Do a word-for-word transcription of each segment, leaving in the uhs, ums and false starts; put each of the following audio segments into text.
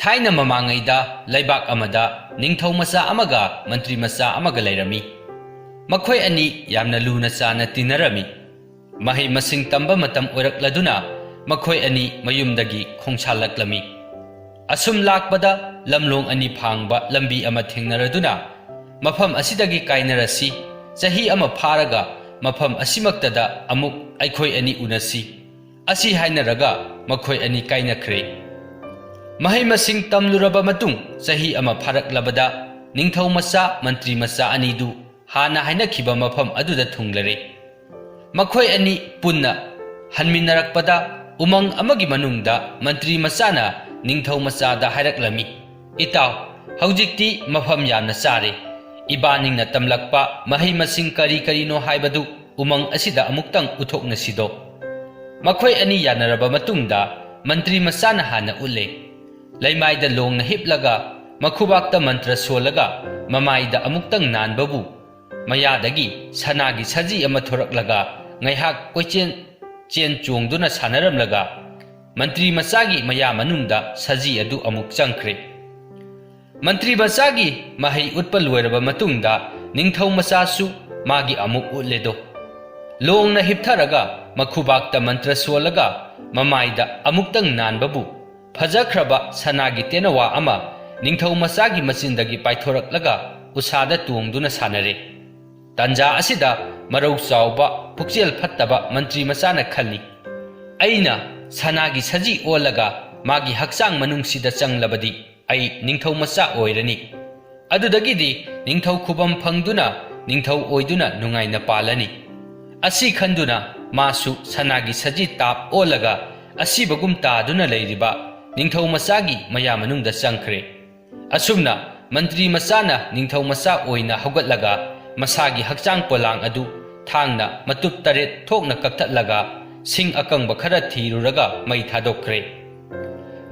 ꯊꯥꯏꯅ ꯃꯃꯥꯡꯉꯩꯗ ꯂꯩꯕꯥꯛ ꯑꯃꯗ ꯅꯤꯡꯊꯧ ꯃꯆꯥ ꯑꯃꯒ ꯃꯟꯇ꯭ꯔꯤ ꯃꯆꯥ ꯑꯃꯒ ꯂꯩꯔꯝꯃꯤ꯫ ꯃꯈꯣꯏ ꯑꯅꯤ ꯌꯥꯝꯅ ꯂꯨꯅ ꯆꯥꯟꯅ ꯇꯤꯟꯅꯔꯝꯃꯤ꯫ ꯃꯍꯩ ꯃꯁꯤꯡ ꯇꯝꯕ ꯃꯇꯝ ꯑꯣꯏꯔꯛꯂꯗꯨꯅ ꯃꯈꯣꯏ ꯑꯅꯤ ꯃꯌꯨꯝꯗꯒꯤ ꯈꯣꯡꯁꯥꯜꯂꯛꯂꯝꯃꯤ꯫ ꯑꯁꯨꯝ ꯂꯥꯛꯄꯗ ꯂꯝꯂꯣꯡ ꯑꯅꯤ ꯐꯥꯡꯕ ꯂꯝꯕꯤ ꯑꯃ ꯊꯦꯡꯅꯔꯗꯨꯅ ꯃꯐꯝ ꯑꯁꯤꯗꯒꯤ ꯀꯥꯏꯅꯔꯁꯤ, ꯆꯍꯤ ꯑꯃ ꯐꯥꯔꯒ ꯃꯐꯝ ꯑꯁꯤꯃꯛꯇꯗ ꯑꯃꯨꯛ ꯑꯩꯈꯣꯏ ꯑꯅꯤ ꯎꯅꯁꯤ꯫ ꯑꯁꯤ ꯍꯥꯏꯅꯔꯒ ꯃꯈꯣꯏ ꯑꯅꯤ ꯀꯥꯏꯅꯈ꯭ꯔꯦ꯫ ꯃꯍꯩ ꯃꯁꯤꯡ ꯇꯝꯂꯨꯔꯕ ꯃꯇꯨꯡ ꯆꯍꯤ ꯑꯃ ꯐꯥꯔꯛꯂꯕꯗ ꯅꯤꯡꯊꯧ ꯃꯆꯥ, ꯃꯟꯇ꯭ꯔꯤ ꯃꯆꯥ ꯑꯅꯤꯗꯨ ꯍꯥꯟꯅ ꯍꯥꯏꯅꯈꯤꯕ ꯃꯐꯝ ꯑꯗꯨꯗ ꯊꯨꯡꯂꯔꯦ꯫ ꯃꯈꯣꯏ ꯑꯅꯤ ꯄꯨꯟꯅ ꯍꯟꯃꯤꯟꯅꯔꯛꯄꯗ ꯎꯃꯪ ꯑꯃꯒꯤ ꯃꯅꯨꯡꯗ ꯃꯟꯇ꯭ꯔꯤ ꯃꯆꯥꯅ ꯅꯤꯡꯊꯧ ꯃꯆꯥꯗ ꯍꯥꯏꯔꯛꯂꯝꯃꯤ, "ꯏꯇꯥꯎ, ꯍꯧꯖꯤꯛꯇꯤ ꯃꯐꯝ ꯌꯥꯝꯅ ꯆꯥꯔꯦ꯫ ꯏꯕꯥꯅꯤꯅ ꯇꯝꯂꯛꯄ ꯃꯍꯩ ꯃꯁꯤꯡ ꯀꯔꯤ ꯀꯔꯤꯅꯣ ꯍꯥꯏꯕꯗꯨ ꯎꯃꯪ ꯑꯁꯤꯗ ꯑꯃꯨꯛꯇꯪ ꯎꯠꯊꯣꯛꯅꯁꯤꯗꯣ?" ꯃꯈꯣꯏ ꯑꯅꯤ ꯌꯥꯅꯔꯕ ꯃꯇꯨꯡꯗ ꯃꯟꯇ꯭ꯔꯤ ꯃꯆꯥꯅ ꯍꯥꯟꯅ ꯎꯠꯂꯦ꯫ ꯂꯩꯃꯥꯏꯗ ꯂꯣꯡꯅ ꯍꯤꯞꯂꯒ ꯃꯈꯨꯕꯥꯛꯇ ꯃꯟꯇ꯭ꯔ ꯁꯣꯜꯂꯒ ꯃꯃꯥꯏꯗ ꯑꯃꯨꯛꯇꯪ ꯅꯥꯟꯕꯕꯨ ꯃꯌꯥꯗꯒꯤ ꯁꯅꯥꯒꯤ ꯁꯖꯤ ꯑꯃ ꯊꯣꯔꯛꯂꯒ ꯉꯥꯏꯍꯥꯛ ꯀꯣꯏꯆꯦꯟ ꯆꯦꯟ ꯆꯣꯡꯗꯨꯅ ꯁꯥꯟꯅꯔꯝꯂꯒ ꯃꯟꯇ꯭ꯔꯤ ꯃꯆꯥꯒꯤ ꯃꯌꯥ ꯃꯅꯨꯡꯗ ꯁꯖꯤ ꯑꯗꯨ ꯑꯃꯨꯛ ꯆꯪꯈ꯭ꯔꯦ꯫ ꯃꯟꯇ꯭ꯔꯤ ꯃꯆꯥꯒꯤ ꯃꯍꯩ ꯎꯠꯄ ꯂꯣꯏꯔꯕ ꯃꯇꯨꯡꯗ ꯅꯤꯡꯊꯧ ꯃꯆꯥꯁꯨ ꯃꯥꯒꯤ ꯑꯃꯨꯛ ꯎꯠꯂꯦꯗꯣ꯫ ꯂꯣꯡꯅ ꯍꯤꯞꯊꯔꯒ ꯃꯈꯨꯕꯥꯛꯇ ꯃꯟꯇ꯭ꯔ ꯁꯣꯜꯂꯒ ꯃꯃꯥꯏꯗ ꯑꯃꯨꯛꯇꯪ ꯅꯥꯟꯕꯕꯨ ꯐꯖꯈ꯭ꯔꯕ ꯁꯅꯥꯒꯤ ꯇꯦꯅꯋꯥ ꯑꯃ ꯅꯤꯡꯊꯧ ꯃꯆꯥꯒꯤ ꯃꯆꯤꯟꯗꯒꯤ ꯄꯥꯏꯊꯣꯔꯛꯂꯒ ꯎꯁꯥꯗ ꯇꯣꯡꯗꯨꯅ ꯁꯥꯟꯅꯔꯦ꯫ ꯇꯥꯟꯖꯥ ꯑꯁꯤꯗ ꯃꯔꯧ ꯆꯥꯎꯕ ꯄꯨꯛꯆꯦꯜ ꯐꯠꯇꯕ ꯃꯟꯇ꯭ꯔꯤ ꯃꯆꯥꯅ ꯈꯜꯂꯤ, "ꯑꯩꯅ ꯁꯅꯥꯒꯤ ꯁꯖꯤ ꯑꯣꯜꯂꯒ ꯃꯥꯒꯤ ꯍꯛꯆꯥꯡ ꯃꯅꯨꯡꯁꯤꯗ ꯆꯪꯂꯕꯗꯤ ꯑꯩ ꯅꯤꯡꯊꯧ ꯃꯆꯥ ꯑꯣꯏꯔꯅꯤ꯫ ꯑꯗꯨꯗꯒꯤꯗꯤ ꯅꯤꯡꯊꯧ ꯈꯨꯕꯝ ꯐꯪꯗꯨꯅ ꯅꯤꯡꯊꯧ ꯑꯣꯏꯗꯨꯅ ꯅꯨꯡꯉꯥꯏꯅ ꯄꯥꯜꯂꯅꯤ"꯫ ꯑꯁꯤ ꯈꯟꯗꯨꯅ ꯃꯥꯁꯨ ꯁꯅꯥꯒꯤ ꯁꯖꯤ ꯇꯥꯞ ꯑꯣꯜꯂꯒ ꯑꯁꯤꯕꯒꯨꯝ ꯇꯥꯗꯨꯅ ꯂꯩꯔꯤꯕ ꯅꯤꯡꯊꯧ ꯃꯆꯥꯒꯤ ꯃꯌꯥ ꯃꯅꯨꯡꯗ ꯆꯪꯈ꯭ꯔꯦ꯫ ꯑꯁꯨꯝꯅ ꯃꯟꯇ꯭ꯔꯤ ꯃꯆꯥꯅ ꯅꯤꯡꯊꯧ ꯃꯆꯥ ꯑꯣꯏꯅ ꯍꯧꯒꯠꯂꯒ ꯃꯁꯥꯒꯤ ꯍꯛꯆꯥꯡ ꯄꯣꯂꯥꯡ ꯑꯗꯨ ꯊꯥꯡꯅ ꯃꯇꯨꯞ ꯇꯔꯦꯠ ꯊꯣꯛꯅ ꯀꯛꯊꯠꯂꯒ ꯁꯤꯡ ꯑꯀꯪꯕ ꯈꯔ ꯊꯤꯔꯨꯔꯒ ꯃꯩ ꯊꯥꯗꯣꯛꯈ꯭ꯔꯦ꯫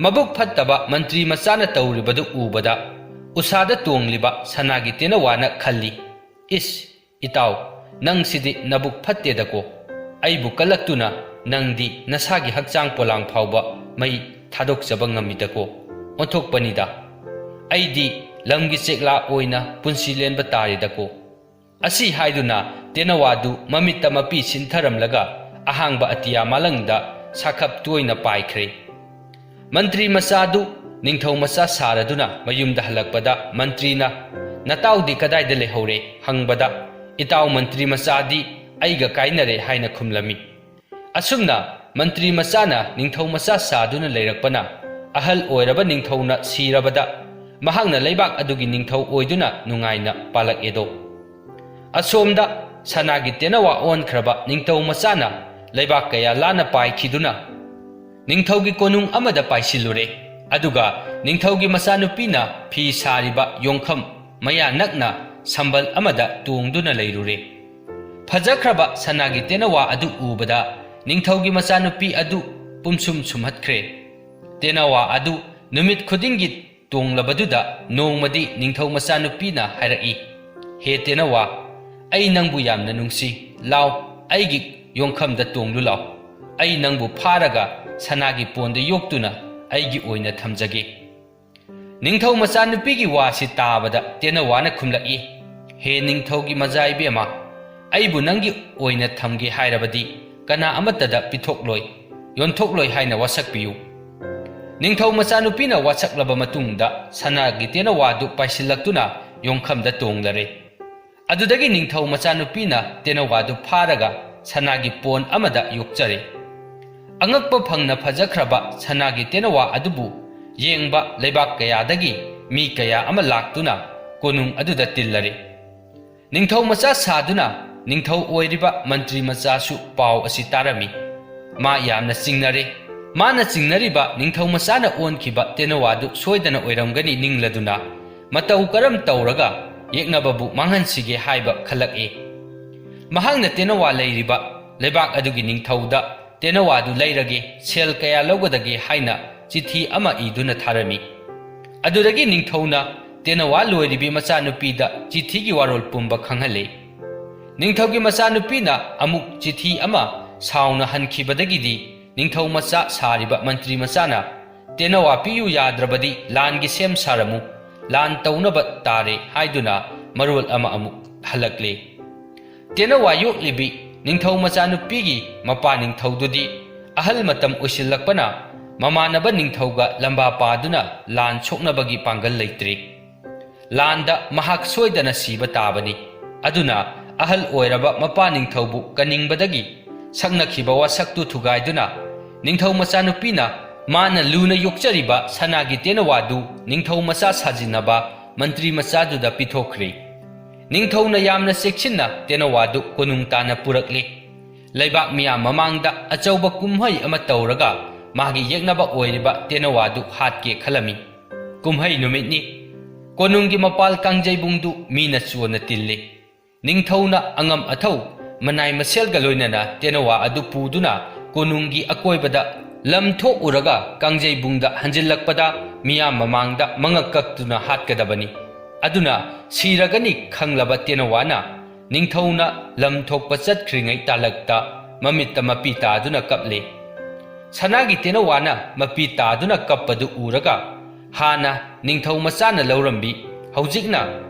ꯃꯕꯨꯛ ꯐꯠꯇꯕ ꯃꯟꯇ꯭ꯔꯤ ꯃꯆꯥꯅ ꯇꯧꯔꯤꯕꯗꯨ ꯎꯕꯗ ꯎꯁꯥꯗ ꯇꯣꯡꯂꯤꯕ ꯁꯅꯥꯒꯤ ꯇꯦꯅꯋꯥꯅ ꯈꯜꯂꯤ, "ꯏꯁ, ꯏꯇꯥꯎ, ꯅꯪꯁꯤꯗꯤ ꯅꯕꯨꯛ ꯐꯠꯇꯦꯗꯀꯣ꯫ ꯑꯩꯕꯨ ꯀꯜꯂꯛꯇꯨꯅ ꯅꯪꯗꯤ ꯅꯁꯥꯒꯤ ꯍꯛꯆꯥꯡ ꯄꯣꯂꯥꯡ ꯐꯥꯎꯕ ꯃꯩ ꯊꯥꯗꯣꯛꯆꯕ ꯉꯝꯃꯤꯗꯀꯣ"꯫ ꯑꯣꯟꯊꯣꯛꯄꯅꯤꯗ꯫ ꯑꯩꯗꯤ ꯂꯝꯒꯤ ꯆꯦꯛꯂꯥ ꯑꯣꯏꯅ ꯄꯨꯟꯁꯤ ꯂꯦꯟꯕ ꯇꯥꯔꯦꯗꯀꯣ꯫ ꯑꯁꯤ ꯍꯥꯏꯗꯨꯅ ꯇꯦꯅꯋꯥꯗꯨ ꯃꯃꯤꯠꯇ ꯃꯄꯤ ꯁꯤꯟꯊꯔꯝꯂꯒ ꯑꯍꯥꯡꯕ ꯑꯇꯤꯌꯥ ꯃꯥꯂꯪꯗ ꯁꯥꯈꯞ ꯇꯣꯏꯅ ꯄꯥꯏꯈ꯭ꯔꯦ꯫ ꯃꯟꯇ꯭ꯔꯤ ꯃꯆꯥꯗꯨ ꯅꯤꯡꯊꯧ ꯃꯆꯥ ꯁꯥꯔꯗꯨꯅ ꯃꯌꯨꯝꯗ ꯍꯜꯂꯛꯄꯗ ꯃꯟꯇ꯭ꯔꯤꯅ, "ꯅꯇꯥꯎꯗꯤ ꯀꯗꯥꯏꯗ ꯂꯩꯍꯧꯔꯦ?" ꯍꯪꯕꯗ, "ꯏꯇꯥꯎ ꯃꯟꯇ꯭ꯔꯤ ꯃꯆꯥꯗꯤ ꯑꯩꯒ ꯀꯥꯏꯅꯔꯦ" ꯍꯥꯏꯅ ꯈꯨꯝꯂꯝꯃꯤ꯫ ꯑꯁꯨꯝꯅ ꯃꯟꯇ꯭ꯔꯤ ꯃꯆꯥꯅ ꯅꯤꯡꯊꯧ ꯃꯆꯥ ꯁꯥꯗꯨꯅ ꯂꯩꯔꯛꯄꯅ ꯑꯍꯜ ꯑꯣꯏꯔꯕ ꯅꯤꯡꯊꯧꯅ ꯁꯤꯔꯕꯗ ꯃꯍꯥꯛꯅ ꯂꯩꯕꯥꯛ ꯑꯗꯨꯒꯤ ꯅꯤꯡꯊꯧ ꯑꯣꯏꯗꯨꯅ ꯅꯨꯡꯉꯥꯏꯅ ꯄꯥꯜꯂꯛꯑꯦꯗꯣ꯫ ꯑꯁꯣꯝꯗ ꯁꯅꯥꯒꯤ ꯇꯦꯅꯋꯥ ꯑꯣꯟꯈ꯭ꯔꯕ ꯅꯤꯡꯊꯧ ꯃꯆꯥꯅ ꯂꯩꯕꯥꯛ ꯀꯌꯥ ꯂꯥꯟꯅ ꯄꯥꯏꯈꯤꯗꯨꯅ ꯅꯤꯡꯊꯧꯒꯤ ꯀꯣꯅꯨꯡ ꯑꯃꯗ ꯄꯥꯏꯁꯤꯜꯂꯨꯔꯦ꯫ ꯑꯗꯨꯒ ꯅꯤꯡꯊꯧꯒꯤ ꯃꯆꯥꯅꯨꯄꯤꯅ ꯐꯤ ꯁꯥꯔꯤꯕ ꯌꯣꯡꯐꯝ ꯃꯌꯥ ꯅꯛꯅ ꯁꯝꯕꯜ ꯑꯃꯗ ꯇꯣꯡꯗꯨꯅ ꯂꯩꯔꯨꯔꯦ꯫ ꯐꯖꯈ꯭ꯔꯕ ꯁꯅꯥꯒꯤ ꯇꯦꯅꯋꯥ ꯑꯗꯨ ꯎꯕꯗ ꯅꯤꯡꯊꯧꯒꯤ ꯃꯆꯥꯅꯨꯄꯤ ꯑꯗꯨ ꯄꯨꯝꯁꯨꯝ ꯁꯨꯝꯍꯠꯈ꯭ꯔꯦ꯫ ꯇꯦꯅꯋꯥ ꯑꯗꯨ ꯅꯨꯃꯤꯠ ꯈꯨꯗꯤꯡꯒꯤ ꯇꯣꯡꯂꯕꯗꯨꯗ ꯅꯣꯡꯃꯗꯤ ꯅꯤꯡꯊꯧ ꯃꯆꯥꯅꯨꯄꯤꯅ ꯍꯥꯏꯔꯛꯏ, "ꯍꯦ ꯇꯦꯅꯋꯥ, ꯑꯩ ꯅꯪꯕꯨ ꯌꯥꯝꯅ ꯅꯨꯡꯁꯤ꯫ ꯂꯥꯎ, ꯑꯩꯒꯤ ꯌꯣꯡꯈꯝꯗ ꯇꯣꯡꯂꯨ ꯂꯥꯎ꯫ ꯑꯩ ꯅꯪꯕꯨ ꯐꯥꯔꯒ ꯁꯅꯥꯒꯤ ꯄꯣꯟꯗ ꯌꯣꯛꯇꯨꯅ ꯑꯩꯒꯤ ꯑꯣꯏꯅ ꯊꯝꯖꯒꯦ"꯫ ꯅꯤꯡꯊꯧ ꯃꯆꯥꯅꯨꯄꯤꯒꯤ ꯋꯥꯁꯤ ꯇꯥꯕꯗ ꯇꯦꯅꯋꯥꯅ ꯈꯨꯝꯂꯛꯏ, "ꯍꯦ ꯅꯤꯡꯊꯧꯒꯤ ꯃꯆꯥ ꯏꯕꯦꯝꯃ, ꯑꯩꯕꯨ ꯅꯪꯒꯤ ꯑꯣꯏꯅ ꯊꯝꯒꯦ ꯍꯥꯏꯔꯕꯗꯤ ꯀꯅꯥ ꯑꯃꯠꯇꯗ ꯄꯤꯊꯣꯛꯂꯣꯏ, ꯌꯣꯟꯊꯣꯛꯂꯣꯏ ꯍꯥꯏꯅ ꯋꯥꯁꯛꯄꯤꯌꯨ"꯫ ꯅꯤꯡꯊꯧ ꯃꯆꯥꯅꯨꯄꯤꯅ ꯋꯥꯁꯛꯂꯕ ꯃꯇꯨꯡꯗ ꯁꯅꯥꯒꯤ ꯇꯦꯅꯋꯥꯗꯨ ꯄꯥꯏꯁꯤꯜꯂꯛꯇꯨꯅ ꯌꯣꯡꯈꯝꯗ ꯇꯣꯡꯂꯔꯦ꯫ ꯑꯗꯨꯗꯒꯤ ꯅꯤꯡꯊꯧ ꯃꯆꯥꯅꯨꯄꯤꯅ ꯇꯦꯅꯋꯥꯗꯨ ꯐꯥꯔꯒ ꯁꯅꯥꯒꯤ ꯄꯣꯟ ꯑꯃꯗ ꯌꯣꯛꯆꯔꯦ꯫ ꯑꯉꯛꯄ ꯐꯪꯅ ꯐꯖꯈ꯭ꯔꯕ ꯁꯅꯥꯒꯤ ꯇꯦꯅꯋꯥ ꯑꯗꯨꯕꯨ ꯌꯦꯡꯕ ꯂꯩꯕꯥꯛ ꯀꯌꯥꯗꯒꯤ ꯃꯤ ꯀꯌꯥ ꯑꯃ ꯂꯥꯛꯇꯨꯅ ꯀꯣꯅꯨꯡ ꯑꯗꯨꯗ ꯇꯤꯜꯂꯔꯦ꯫ ꯅꯤꯡꯊꯧ ꯃꯆꯥ ꯁꯥꯗꯨꯅ ꯅꯤꯡꯊꯧ ꯑꯣꯏꯔꯤꯕ ꯃꯟꯇ꯭ꯔꯤ ꯃꯆꯥꯁꯨ ꯄꯥꯎ ꯑꯁꯤ ꯇꯥꯔꯝꯃꯤ꯫ ꯃꯥ ꯌꯥꯝꯅ ꯆꯤꯡꯅꯔꯦ꯫ ꯃꯥꯅ ꯆꯤꯡꯅꯔꯤꯕ ꯅꯤꯡꯊꯧ ꯃꯆꯥꯅ ꯑꯣꯟꯈꯤꯕ ꯇꯦꯅꯋꯥꯗꯨ ꯁꯣꯏꯗꯅ ꯑꯣꯏꯔꯝꯒꯅꯤ ꯅꯤꯡꯂꯗꯨꯅ ꯃꯇꯧ ꯀꯔꯝ ꯇꯧꯔꯒ ꯌꯦꯛꯅꯕꯕꯨ ꯃꯥꯡꯍꯟꯁꯤꯒꯦ ꯍꯥꯏꯕ ꯈꯜꯂꯛꯏ꯫ ꯃꯍꯥꯛꯅ ꯇꯦꯅꯋꯥ ꯂꯩꯔꯤꯕ ꯂꯩꯕꯥꯛ ꯑꯗꯨꯒꯤ ꯅꯤꯡꯊꯧꯗ ꯇꯦꯅꯋꯥꯗꯨ ꯂꯩꯔꯒꯦ, ꯁꯦꯜ ꯀꯌꯥ ꯂꯧꯒꯗꯒꯦ ꯍꯥꯏꯅ ꯆꯤꯊꯤ ꯑꯃ ꯏꯗꯨꯅ ꯊꯥꯔꯝꯃꯤ꯫ ꯑꯗꯨꯗꯒꯤ ꯅꯤꯡꯊꯧꯅ ꯇꯦꯅꯋꯥ ꯂꯣꯏꯔꯤꯕꯤ ꯃꯆꯥꯅꯨꯄꯤꯗ ꯆꯤꯊꯤꯒꯤ ꯋꯥꯔꯣꯜ ꯄꯨꯝꯕ ꯈꯪꯍꯜꯂꯤ꯫ ꯅꯤꯡꯊꯧꯒꯤ ꯃꯆꯥꯅꯨꯄꯤꯅ ꯑꯃꯨꯛ ꯆꯤꯊꯤ ꯑꯃ ꯁꯥꯎꯅ ꯍꯟꯈꯤꯕꯗꯒꯤꯗꯤ ꯅꯤꯡꯊꯧ ꯃꯆꯥ ꯁꯥꯔꯤꯕ ꯃꯟꯇ꯭ꯔꯤ ꯃꯆꯥꯅ "ꯇꯦꯅꯋꯥ ꯄꯤꯌꯨ ꯌꯥꯗ꯭ꯔꯕꯗꯤ ꯂꯥꯟꯒꯤ ꯁꯦꯝ ꯁꯥꯔꯝꯃꯨ, ꯂꯥꯟ ꯇꯧꯅꯕ ꯇꯥꯔꯦ" ꯍꯥꯏꯗꯨꯅ ꯃꯔꯣꯜ ꯑꯃ ꯑꯃꯨꯛ ꯍꯜꯂꯛꯂꯦ꯫ ꯇꯦꯅꯋꯥ ꯌꯣꯛꯂꯤꯕꯤ ꯅꯤꯡꯊꯧ ꯃꯆꯥꯅꯨꯄꯤꯒꯤ ꯃꯄꯥ ꯅꯤꯡꯊꯧꯗꯨꯗꯤ ꯑꯍꯜ ꯃꯇꯝ ꯑꯣꯏꯁꯤꯜꯂꯛꯄꯅ ꯃꯃꯥꯟꯅꯕ ꯅꯤꯡꯊꯧꯒ ꯂꯝꯕꯥ ꯄꯥꯗꯨꯅ ꯂꯥꯟ ꯁꯣꯛꯅꯕꯒꯤ ꯄꯥꯡꯒꯜ ꯂꯩꯇ꯭ꯔꯦ꯫ ꯂꯥꯟꯗ ꯃꯍꯥꯛ ꯁꯣꯏꯗꯅ ꯁꯤꯕ ꯇꯥꯕꯅꯤ꯫ ꯑꯗꯨꯅ ꯑꯍꯜ ꯑꯣꯏꯔꯕ ꯃꯄꯥ ꯅꯤꯡꯊꯧꯕꯨ ꯀꯟꯅꯤꯡꯕꯗꯒꯤ ꯁꯛꯅꯈꯤꯕ ꯋꯥꯁꯛꯇꯨ ꯊꯨꯒꯥꯏꯗꯨꯅ ꯅꯤꯡꯊꯧ ꯃꯆꯥꯅꯨꯄꯤꯅ ꯃꯥꯅ ꯂꯨꯅ ꯌꯣꯛꯆꯔꯤꯕ ꯁꯅꯥꯒꯤ ꯇꯦꯅꯋꯥꯗꯨ ꯅꯤꯡꯊꯧ ꯃꯆꯥ ꯁꯥꯖꯤꯟꯅꯕ ꯃꯟꯇ꯭ꯔꯤ ꯃꯆꯥꯗꯨꯗ ꯄꯤꯊꯣꯛꯈ꯭ꯔꯦ꯫ ꯅꯤꯡꯊꯧꯅ ꯌꯥꯝꯅ ꯆꯦꯛꯁꯤꯟꯅ ꯇꯦꯅꯋꯥꯗꯨ ꯀꯣꯅꯨꯡ ꯇꯥꯟꯅ ꯄꯨꯔꯛꯂꯦ꯫ ꯂꯩꯕꯥꯛ ꯃꯤꯌꯥꯝ ꯃꯃꯥꯡꯗ ꯑꯆꯧꯕ ꯀꯨꯝꯍꯩ ꯑꯃ ꯇꯧꯔꯒ ꯃꯥꯒꯤ ꯌꯦꯛꯅꯕ ꯑꯣꯏꯔꯤꯕ ꯇꯦꯅꯋꯥꯗꯨ ꯍꯥꯠꯀꯦ ꯈꯜꯂꯝꯃꯤ꯫ ꯀꯨꯝꯍꯩ ꯅꯨꯃꯤꯠꯅꯤ꯫ ꯀꯣꯅꯨꯡꯒꯤ ꯃꯄꯥꯜ ꯀꯥꯡꯖꯩꯕꯨꯡꯗꯨ ꯃꯤꯅ ꯆꯣꯟꯅ ꯇꯤꯜꯂꯤ꯫ ꯅꯤꯡꯊꯧꯅ ꯑꯉꯝ ꯑꯊꯧ ꯃꯅꯥꯏ ꯃꯁꯦꯜꯒ ꯂꯣꯏꯅꯅ ꯇꯦꯅꯋꯥ ꯑꯗꯨ ꯄꯨꯗꯨꯅ ꯀꯣꯅꯨꯡꯒꯤ ꯑꯀꯣꯏꯕꯗ ꯂꯝ ꯊꯣꯛꯎꯔꯒ ꯀꯥꯡꯖꯩꯕꯨꯡꯗ ꯍꯟꯖꯤꯜꯂꯛꯄꯗ ꯃꯤꯌꯥꯝ ꯃꯃꯥꯡꯗ ꯃꯉꯛ ꯀꯛꯇꯨꯅ ꯍꯥꯠꯀꯗꯕꯅꯤ꯫ ꯑꯗꯨꯅ ꯁꯤꯔꯒꯅꯤ ꯈꯪꯂꯕ ꯇꯦꯅꯋꯥꯅ ꯅꯤꯡꯊꯧꯅ ꯂꯝ ꯊꯣꯛꯄ ꯆꯠꯈ꯭ꯔꯤꯉꯩ ꯇꯥꯂꯛꯇ ꯃꯃꯤꯠꯇ ꯃꯄꯤ ꯇꯥꯗꯨꯅ ꯀꯞꯂꯦ꯫ ꯁꯅꯥꯒꯤ ꯇꯦꯅꯋꯥꯅ ꯃꯄꯤ ꯇꯥꯗꯨꯅ ꯀꯞꯄꯗꯨ ꯎꯔꯒ ꯍꯥꯟꯅ ꯅꯤꯡꯊꯧ ꯃꯆꯥꯅ ꯂꯧꯔꯝꯕꯤ, ꯍꯧꯖꯤꯛꯅ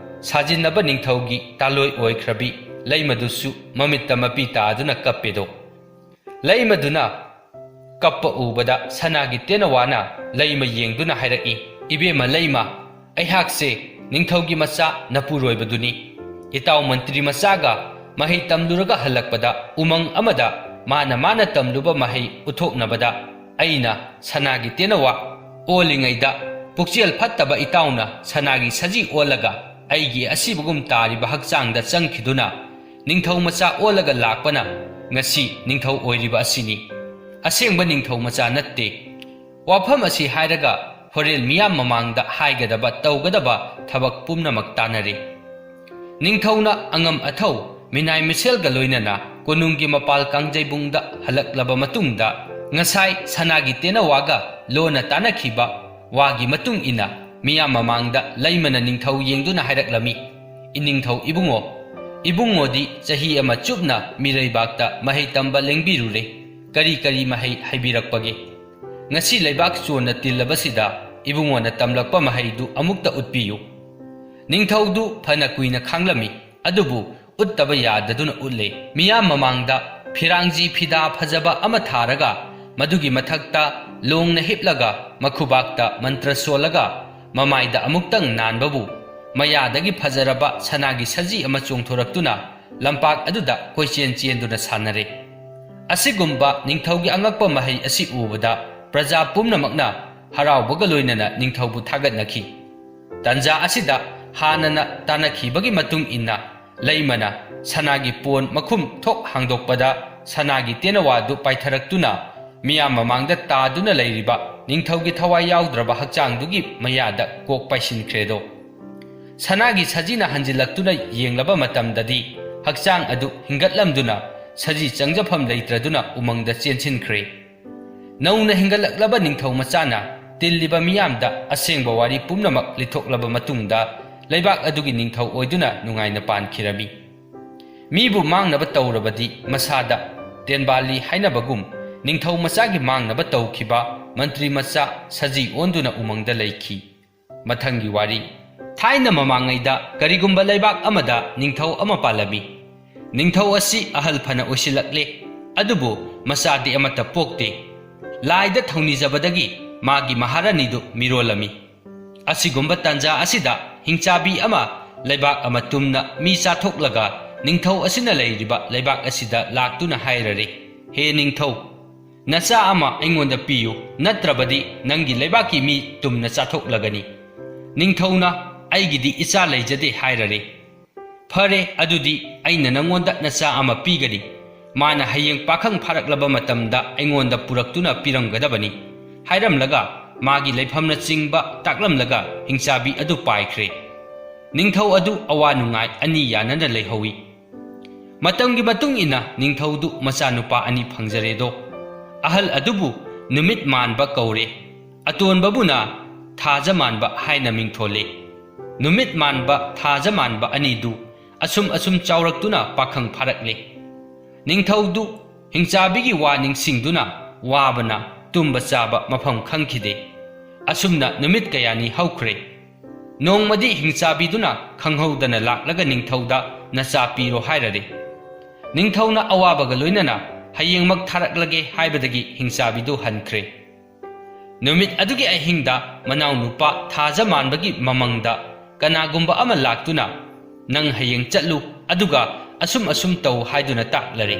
ꯁꯥꯖꯤꯟꯅꯕ ꯅꯤꯡꯊꯧꯒꯤ ꯇꯥꯂꯣꯏ ꯑꯣꯏꯈ꯭ꯔꯕꯤ ꯂꯩꯃꯗꯨꯁꯨ ꯃꯃꯤꯠꯇ ꯃꯄꯤ ꯇꯥꯗꯨꯅ ꯀꯞꯄꯦꯗꯣ꯫ ꯂꯩꯃꯗꯨꯅ ꯀꯞꯄ ꯎꯕꯗ ꯁꯅꯥꯒꯤ ꯇꯦꯅꯋꯥꯅ ꯂꯩꯃ ꯌꯦꯡꯗꯨꯅ ꯍꯥꯏꯔꯛꯏ, "ꯏꯕꯦꯝꯃ ꯂꯩꯃ, ꯑꯩꯍꯥꯛꯁꯦ ꯅꯤꯡꯊꯧꯒꯤ ꯃꯆꯥ ꯅꯄꯨꯔꯣꯏꯕꯗꯨꯅꯤ꯫ ꯏꯇꯥꯎ ꯃꯟꯇ꯭ꯔꯤ ꯃꯆꯥꯒ ꯃꯍꯩ ꯇꯝꯂꯨꯔꯒ ꯍꯜꯂꯛꯄꯗ ꯎꯃꯪ ꯑꯃꯗ ꯃꯥꯅ ꯃꯥꯅ ꯇꯝꯂꯨꯕ ꯃꯍꯩ ꯎꯠꯊꯣꯛꯅꯕꯗ ꯑꯩꯅ ꯁꯅꯥꯒꯤ ꯇꯦꯅꯋꯥ ꯑꯣꯜꯂꯤꯉꯩꯗ ꯄꯨꯛꯆꯦꯜ ꯐꯠꯇꯕ ꯏꯇꯥꯎꯅ ꯁꯅꯥꯒꯤ ꯁꯖꯤ ꯑꯣꯜꯂꯒ ꯑꯩꯒꯤ ꯑꯁꯤꯕꯒꯨꯝ ꯇꯥꯔꯤꯕ ꯍꯛꯆꯥꯡꯗ ꯆꯪꯈꯤꯗꯨꯅ ꯅꯤꯡꯊꯧ ꯃꯆꯥ ꯑꯣꯜꯂꯒ ꯂꯥꯛꯄꯅ ꯉꯁꯤ ꯅꯤꯡꯊꯧ ꯑꯣꯏꯔꯤꯕ ꯑꯁꯤꯅꯤ꯫ ꯑꯁꯦꯡꯕ ꯅꯤꯡꯊꯧ ꯃꯆꯥ ꯅꯠꯇꯦ꯫ ꯋꯥꯐꯝ ꯑꯁꯤ ꯍꯥꯏꯔꯒ ꯍꯣꯔꯦꯟ ꯃꯤꯌꯥꯝ ꯃꯃꯥꯡꯗ ꯍꯥꯏꯒꯗꯕ ꯇꯧꯒꯗꯕ ꯊꯕꯛ ꯄꯨꯝꯅꯃꯛ ꯇꯥꯟꯅꯔꯦ꯫" ꯅꯤꯡꯊꯧꯅ ꯑꯉꯝ ꯑꯊꯧ ꯃꯤꯅꯥꯏ ꯃꯤꯁꯦꯜꯒ ꯂꯣꯏꯅꯅ ꯀꯣꯅꯨꯡꯒꯤ ꯃꯄꯥꯜ ꯀꯥꯡꯖꯩꯕꯨꯡꯗ ꯍꯜꯂꯛꯂꯕ ꯃꯇꯨꯡꯗ, ꯉꯁꯥꯏ ꯁꯅꯥꯒꯤ ꯇꯦꯅꯋꯥꯒ ꯂꯣꯟꯅ ꯇꯥꯟꯅꯈꯤꯕ ꯋꯥꯒꯤ ꯃꯇꯨꯡ ꯏꯟꯅ ꯃꯤꯌꯥꯝ ꯃꯃꯥꯡꯗ ꯂꯩꯃꯅ ꯅꯤꯡꯊꯧ ꯌꯦꯡꯗꯨꯅ ꯍꯥꯏꯔꯛꯂꯝꯃꯤ, "ꯏꯅꯤꯡꯊꯧ ꯏꯕꯨꯡꯉꯣ, ꯏꯕꯨꯡꯉꯣꯗꯤ ꯆꯍꯤ ꯑꯃ ꯆꯨꯞꯅ ꯃꯤꯔꯩꯕꯥꯛꯇ ꯃꯍꯩ ꯇꯝꯕ ꯂꯦꯡꯕꯤꯔꯨꯔꯦ꯫ ꯀꯔꯤ ꯀꯔꯤ ꯃꯍꯩ ꯍꯩꯕꯤꯔꯛꯄꯒꯦ?" "ꯉꯁꯤ ꯂꯩꯕꯥꯛ ꯆꯣꯟꯅ ꯇꯤꯜꯂꯕꯁꯤꯗ ꯏꯕꯨꯡꯉꯣꯅ ꯇꯝꯂꯛꯄ ꯃꯍꯩꯗꯨ ꯑꯃꯨꯛꯇ ꯎꯠꯄꯤꯌꯨ"꯫ ꯅꯤꯡꯊꯧꯗꯨ ꯐꯅ ꯀꯨꯏꯅ ꯈꯥꯡꯂꯝꯃꯤ, ꯑꯗꯨꯕꯨ ꯎꯠꯇꯕ ꯌꯥꯗꯗꯨꯅ ꯎꯠꯂꯦ꯫ ꯃꯤꯌꯥꯝ ꯃꯃꯥꯡꯗ ꯐꯤꯔꯥꯡꯖꯤ ꯐꯤꯗꯥ ꯐꯖꯕ ꯑꯃ ꯊꯥꯔꯒ, ꯃꯗꯨꯒꯤ ꯃꯊꯛꯇ ꯂꯣꯡꯅ ꯍꯤꯞꯂꯒ, ꯃꯈꯨꯕꯥꯛꯇ ꯃꯟꯇ꯭ꯔ ꯁꯣꯜꯂꯒ, ꯃꯃꯥꯏꯗ ꯑꯃꯨꯛꯇꯪ ꯅꯥꯟꯕꯕꯨ, ꯃꯌꯥꯗꯒꯤ ꯐꯖꯔꯕ ꯁꯅꯥꯒꯤ ꯁꯖꯤ ꯑꯃ ꯆꯣꯡꯊꯣꯔꯛꯇꯨꯅ ꯂꯝꯄꯥꯛ ꯑꯗꯨꯗ ꯀꯣꯏꯆꯦꯟ ꯆꯦꯟꯗꯨꯅ ꯁꯥꯟꯅꯔꯦ꯫ ꯑꯁꯤꯒꯨꯝꯕ ꯅꯤꯡꯊꯧꯒꯤ ꯑꯉꯛꯄ ꯃꯍꯩ ꯑꯁꯤ ꯎꯕꯗ ꯄ꯭ꯔꯖꯥ ꯄꯨꯝꯅꯃꯛꯅ ꯍꯔꯥꯎꯕꯒ ꯂꯣꯏꯅꯅ ꯅꯤꯡꯊꯧꯕꯨ ꯊꯥꯒꯠꯅꯈꯤ꯫ ꯇꯟꯖꯥ ꯑꯁꯤꯗ ꯍꯥꯟꯅꯅ ꯇꯥꯟꯅꯈꯤꯕꯒꯤ ꯃꯇꯨꯡ ꯏꯟꯅ ꯂꯩꯃꯅ ꯁꯅꯥꯒꯤ ꯄꯣꯟ ꯃꯈꯨꯝ ꯊꯣꯛ ꯍꯥꯡꯗꯣꯛꯄꯗ, ꯁꯅꯥꯒꯤ ꯇꯦꯅꯋꯥꯗꯨ ꯄꯥꯏꯊꯔꯛꯇꯨꯅ ꯃꯤꯌꯥꯝ ꯃꯃꯥꯡꯗ ꯇꯥꯗꯨꯅ ꯂꯩꯔꯤꯕ ꯅꯤꯡꯊꯧꯒꯤ ꯊꯋꯥꯏ ꯌꯥꯎꯗ꯭ꯔꯕ ꯍꯛꯆꯥꯡꯗꯨꯒꯤ ꯃꯌꯥꯗ ꯀꯣꯛ ꯄꯥꯏꯁꯤꯟꯈ꯭ꯔꯦꯗꯣ꯫ ꯁꯅꯥꯒꯤ ꯁꯖꯤꯅ ꯍꯟꯖꯤꯜꯂꯛꯇꯨꯅ ꯌꯦꯡꯂꯕ ꯃꯇꯝꯗꯗꯤ, ꯍꯛꯆꯥꯡ ꯑꯗꯨ ꯍꯤꯡꯒꯠꯂꯝꯗꯨꯅ ꯁꯖꯤ ꯆꯪꯖꯐꯝ ꯂꯩꯇ꯭ꯔꯗꯨꯅ ꯎꯃꯪꯗ ꯆꯦꯟꯁꯤꯟꯈ꯭ꯔꯦ꯫ ꯅꯧꯅ ꯍꯤꯡꯒꯠꯂꯛꯂꯕ ꯅꯤꯡꯊꯧ ꯃꯆꯥꯅ ꯇꯤꯜꯂꯤꯕ ꯃꯤꯌꯥꯝꯗ ꯑꯁꯦꯡꯕ ꯋꯥꯔꯤ ꯄꯨꯝꯅꯃꯛ ꯂꯤꯊꯣꯛꯂꯕ ꯃꯇꯨꯡꯗ, ꯂꯩꯕꯥꯛ ꯑꯗꯨꯒꯤ ꯅꯤꯡꯊꯧ ꯑꯣꯏꯗꯨꯅ ꯅꯨꯡꯉꯥꯏꯅ ꯄꯥꯟꯈꯤꯔꯝꯃꯤ꯫ ꯃꯤꯕꯨ ꯃꯥꯡꯅꯕ ꯇꯧꯔꯕꯗꯤ ꯃꯁꯥꯗ ꯇꯦꯟꯕꯥꯂꯤ ꯍꯥꯏꯅꯕꯒꯨꯝ, ꯅꯤꯡꯊꯧ ꯃꯆꯥꯒꯤ ꯃꯥꯡꯅꯕ ꯇꯧꯈꯤꯕ ꯃꯟꯇ꯭ꯔꯤ ꯃꯆꯥ ꯁꯖꯤ ꯑꯣꯟꯗꯨꯅ ꯎꯃꯪꯗ ꯂꯩꯈꯤ꯫ ꯃꯊꯪꯒꯤ ꯋꯥꯔꯤ꯫ ꯊꯥꯏꯅ ꯃꯃꯥꯡꯉꯩꯗ ꯀꯔꯤꯒꯨꯝꯕ ꯂꯩꯕꯥꯛ ꯑꯃꯗ ꯅꯤꯡꯊꯧ ꯑꯃ ꯄꯥꯜꯂꯝꯃꯤ꯫ ꯅꯤꯡꯊꯧ ꯑꯁꯤ ꯑꯍꯜ ꯐꯅ ꯑꯣꯏꯁꯤꯜꯂꯛꯂꯦ, ꯑꯗꯨꯕꯨ ꯃꯆꯥꯗꯤ ꯑꯃꯠꯇ ꯄꯣꯛꯇꯦ꯫ ꯂꯥꯏꯗ ꯊꯧꯅꯤꯖꯕꯗꯒꯤ ꯃꯥꯒꯤ ꯃꯍꯥꯔꯥꯅꯤꯗꯨ ꯃꯤꯔꯣꯜꯂꯝꯃꯤ꯫ ꯑꯁꯤꯒꯨꯝꯕ ꯇꯥꯟꯖꯥ ꯑꯁꯤꯗ ꯍꯤꯡꯆꯥꯕꯤ ꯑꯃ ꯂꯩꯕꯥꯛ ꯑꯃ ꯇꯨꯝꯅ ꯃꯤ ꯆꯥꯊꯣꯛꯂꯒ ꯅꯤꯡꯊꯧ ꯑꯁꯤꯅ ꯂꯩꯔꯤꯕ ꯂꯩꯕꯥꯛ ꯑꯁꯤꯗ ꯂꯥꯛꯇꯨꯅ ꯍꯥꯏꯔꯔꯦ, "ꯍꯦ ꯅꯤꯡꯊꯧ, ꯅꯆꯥ ꯑꯃ ꯑꯩꯉꯣꯟꯗ ꯄꯤꯌꯨ, ꯅꯠꯇ꯭ꯔꯕꯗꯤ ꯅꯪꯒꯤ ꯂꯩꯕꯥꯛꯀꯤ ꯃꯤ ꯇꯨꯝꯅ ꯆꯥꯊꯣꯛꯂꯒꯅꯤ"꯫ ꯅꯤꯡꯊꯧꯅ, "ꯑꯩꯒꯤꯗꯤ ꯏꯆꯥ ꯂꯩꯖꯗꯦ" ꯍꯥꯏꯔꯔꯦ꯫ "ꯐꯔꯦ, ꯑꯗꯨꯗꯤ ꯑꯩꯅ ꯅꯪꯉꯣꯟꯗ ꯅꯆꯥ ꯑꯃ ꯄꯤꯒꯅꯤ꯫ ꯃꯥꯅ ꯍꯌꯦꯡ ꯄꯥꯈꯪ ꯐꯥꯔꯛꯂꯕ ꯃꯇꯝꯗ ꯑꯩꯉꯣꯟꯗ ꯄꯨꯔꯛꯇꯨꯅ ꯄꯤꯔꯝꯒꯗꯕꯅꯤ" ꯍꯥꯏꯔꯝꯂꯒ, ꯃꯥꯒꯤ ꯂꯩꯐꯝꯅꯆꯤꯡꯕ ꯇꯥꯛꯂꯝꯂꯒ ꯍꯤꯡꯆꯥꯕꯤ ꯑꯗꯨ ꯄꯥꯏꯈ꯭ꯔꯦ꯫ ꯅꯤꯡꯊꯧ ꯑꯗꯨ ꯑꯋꯥ ꯅꯨꯡꯉꯥꯏ ꯑꯅꯤ ꯌꯥꯅꯅ ꯂꯩꯍꯧꯏ꯫ ꯃꯇꯝꯒꯤ ꯃꯇꯨꯡ ꯏꯟꯅ ꯅꯤꯡꯊꯧꯗꯨ ꯃꯆꯥꯅꯨꯄꯥ ꯑꯅꯤ ꯐꯪꯖꯔꯦꯗꯣ꯫ ꯑꯍꯜ ꯑꯗꯨꯕꯨ ꯅꯨꯃꯤꯠ ꯃꯥꯟꯕ ꯀꯧꯔꯦ, ꯑꯇꯣꯟꯕꯕꯨꯅ ꯊꯥꯖ ꯃꯥꯟꯕ ꯍꯥꯏꯅ ꯃꯤꯡꯊꯣꯜꯂꯦ꯫ ꯅꯨꯃꯤꯠ ꯃꯥꯟꯕ, ꯊꯥꯖ ꯃꯥꯟꯕ ꯑꯅꯤꯗꯨ ꯑꯁꯨꯝ ꯑꯁꯨꯝ ꯆꯥꯎꯔꯛꯇꯨꯅ ꯄꯥꯈꯪ ꯐꯥꯔꯛꯂꯦ꯫ ꯅꯤꯡꯊꯧꯗꯨ ꯍꯤꯡꯆꯥꯕꯤꯒꯤ ꯋꯥ ꯅꯤꯡꯁꯤꯡꯗꯨꯅ ꯋꯥꯕꯅ ꯇꯨꯝꯕ ꯆꯥꯕ ꯃꯐꯝ ꯈꯪꯈꯤꯗꯦ꯫ ꯑꯁꯨꯝꯅ ꯅꯨꯃꯤꯠ ꯀꯌꯥꯅꯤ ꯍꯧꯈ꯭ꯔꯦ꯫ ꯅꯣꯡꯃꯗꯤ ꯍꯤꯡꯆꯥꯕꯤꯗꯨꯅ ꯈꯪꯍꯧꯗꯅ ꯂꯥꯛꯂꯒ ꯅꯤꯡꯊꯧꯗ "ꯅꯆꯥ ꯄꯤꯔꯣ" ꯍꯥꯏꯔꯔꯦ꯫ ꯅꯤꯡꯊꯧꯅ ꯑꯋꯥꯕꯒ ꯂꯣꯏꯅꯅ "ꯍꯌꯦꯡꯃꯛ ꯊꯥꯔꯛꯂꯒꯦ" ꯍꯥꯏꯕꯗꯒꯤ ꯍꯤꯡꯆꯥꯕꯤꯗꯨ ꯍꯟꯈ꯭ꯔꯦ꯫ ꯅꯨꯃꯤꯠ ꯑꯗꯨꯒꯤ ꯑꯍꯤꯡꯗ ꯃꯅꯥꯎꯅꯨꯄꯥ ꯊꯥꯖ ꯃꯥꯟꯕꯒꯤ ꯃꯃꯪꯗ ꯀꯅꯥꯒꯨꯝꯕ ꯑꯃ ꯂꯥꯛꯇꯨꯅ "ꯅꯪ ꯍꯌꯦꯡ ꯆꯠꯂꯨ, ꯑꯗꯨꯒ ꯑꯁꯨꯝ ꯑꯁꯨꯝ ꯇꯧ" ꯍꯥꯏꯗꯨꯅ ꯇꯥꯛꯂꯔꯦ꯫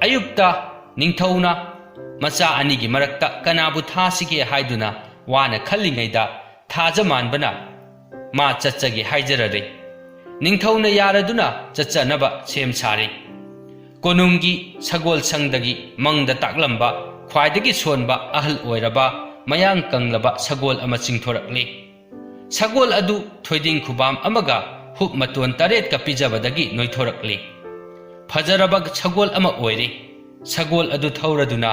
ꯑꯌꯨꯛꯇ ꯅꯤꯡꯊꯧꯅ ꯃꯆꯥ ꯑꯅꯤꯒꯤ ꯃꯔꯛꯇ ꯀꯅꯥꯕꯨ ꯊꯥꯁꯤꯒꯦ ꯍꯥꯏꯗꯨꯅ ꯋꯥꯅ ꯈꯜꯂꯤꯉꯩꯗ, ꯊꯥꯖ ꯃꯥꯟꯕꯅ "ꯃꯥ ꯆꯠꯆꯒꯦ" ꯍꯥꯏꯖꯔꯔꯦ꯫ ꯅꯤꯡꯊꯧꯅ ꯌꯥꯔꯗꯨꯅ ꯆꯠꯆꯅꯕ ꯁꯦꯝ ꯁꯥꯔꯦ꯫ ꯀꯣꯅꯨꯡꯒꯤ ꯁꯒꯣꯜ ꯁꯪꯗꯒꯤ ꯃꯪꯗ ꯇꯥꯛꯂꯝꯕ ꯈ꯭ꯋꯥꯏꯗꯒꯤ ꯁꯣꯟꯕ, ꯑꯍꯜ ꯑꯣꯏꯔꯕ, ꯃꯌꯥꯡ ꯀꯪꯂꯕ ꯁꯒꯣꯜ ꯑꯃ ꯆꯤꯡꯊꯣꯔꯛꯂꯦ꯫ ꯁꯒꯣꯜ ꯑꯗꯨ ꯊꯣꯏꯗꯤꯡ ꯈꯨꯕꯥꯝ ꯑꯃꯒ ꯍꯨꯞ ꯃꯇꯣꯟ ꯇꯔꯦꯠꯀ ꯄꯤꯖꯕꯗꯒꯤ ꯅꯣꯏꯊꯣꯔꯛꯂꯦ꯫ ꯐꯖꯔꯕ ꯁꯒꯣꯜ ꯑꯃ ꯑꯣꯏꯔꯦ꯫ ꯁꯒꯣꯜ ꯑꯗꯨ ꯊꯧꯔꯗꯨꯅ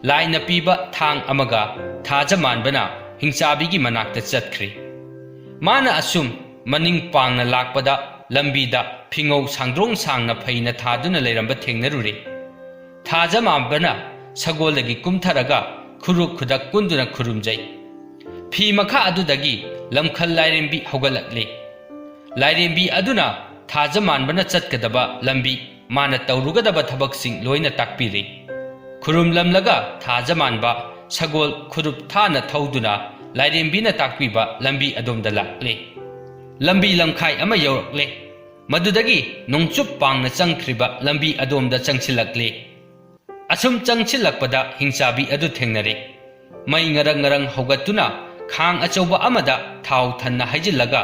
ꯂꯥꯏꯅ ꯄꯤꯕ ꯊꯥꯡ ꯑꯃꯒ ꯊꯥꯖ ꯃꯥꯟꯕꯅ ꯍꯤꯡꯆꯥꯕꯤꯒꯤ ꯃꯅꯥꯛꯇ ꯆꯠꯈ꯭ꯔꯦ꯫ ꯃꯥꯅ ꯑꯁꯨꯝ ꯃꯅꯤꯡ ꯄꯥꯡꯅ ꯂꯥꯛꯄꯗ, ꯂꯝꯕꯤꯗ ꯐꯤꯉꯧ ꯁꯥꯡꯗ꯭ꯔꯣꯡ ꯁꯥꯡꯅ ꯐꯩꯅ ꯊꯥꯗꯨꯅ ꯂꯩꯔꯝꯕ ꯊꯦꯡꯅꯔꯨꯔꯦ꯫ ꯊꯥꯖ ꯃꯥꯟꯕꯅ ꯁꯒꯣꯜꯗꯒꯤ ꯀꯨꯝꯊꯔꯒ ꯈꯨꯔꯨ ꯈꯨꯗꯛ ꯀꯨꯟꯗꯨꯅ ꯈꯨꯔꯨꯝꯖꯩ꯫ ꯐꯤ ꯃꯈꯥ ꯑꯗꯨꯗꯒꯤ ꯂꯝꯈꯜ ꯂꯥꯏꯔꯦꯝꯕꯤ ꯍꯧꯒꯠꯂꯛꯂꯦ꯫ ꯂꯥꯏꯔꯦꯝꯕꯤ ꯑꯗꯨꯅ ꯊꯥꯖ ꯃꯥꯟꯕꯅ ꯆꯠꯀꯗꯕ ꯂꯝꯕꯤ, ꯃꯥꯅ ꯇꯧꯔꯨꯒꯗꯕ ꯊꯕꯛꯁꯤꯡ ꯂꯣꯏꯅ ꯇꯥꯛꯄꯤꯔꯦ꯫ ꯈꯨꯔꯨꯝꯂꯝꯂꯒ ꯊꯥꯖ ꯃꯥꯟꯕ ꯁꯒꯣꯜ ꯈꯨꯔꯨꯞ ꯊꯥꯅ ꯊꯧꯗꯨꯅ ꯂꯥꯏꯔꯦꯝꯕꯤꯅ ꯇꯥꯛꯄꯤꯕ ꯂꯝꯕꯤ ꯑꯗꯣꯝꯗ ꯂꯥꯛꯂꯦ꯫ ꯂꯝꯕꯤ ꯂꯝꯈꯥꯏ ꯑꯃ ꯌꯧꯔꯛꯂꯦ꯫ ꯃꯗꯨꯗꯒꯤ ꯅꯣꯡꯆꯨꯞ ꯄꯥꯡꯅ ꯆꯪꯈ꯭ꯔꯤꯕ ꯂꯝꯕꯤ ꯑꯗꯣꯝꯗ ꯆꯪꯁꯤꯜꯂꯛꯂꯦ꯫ ꯑꯁꯨꯝ ꯆꯪꯁꯤꯜꯂꯛꯄꯗ ꯍꯤꯡꯆꯥꯕꯤ ꯑꯗꯨ ꯊꯦꯡꯅꯔꯦ꯫ ꯃꯩ ꯉꯔꯪ ꯉꯔꯪ ꯍꯧꯒꯠꯇꯨꯅ ꯈꯥꯡ ꯑꯆꯧꯕ ꯑꯃꯗ ꯊꯥꯎ ꯊꯟꯅ ꯍꯩꯖꯤꯜꯂꯒ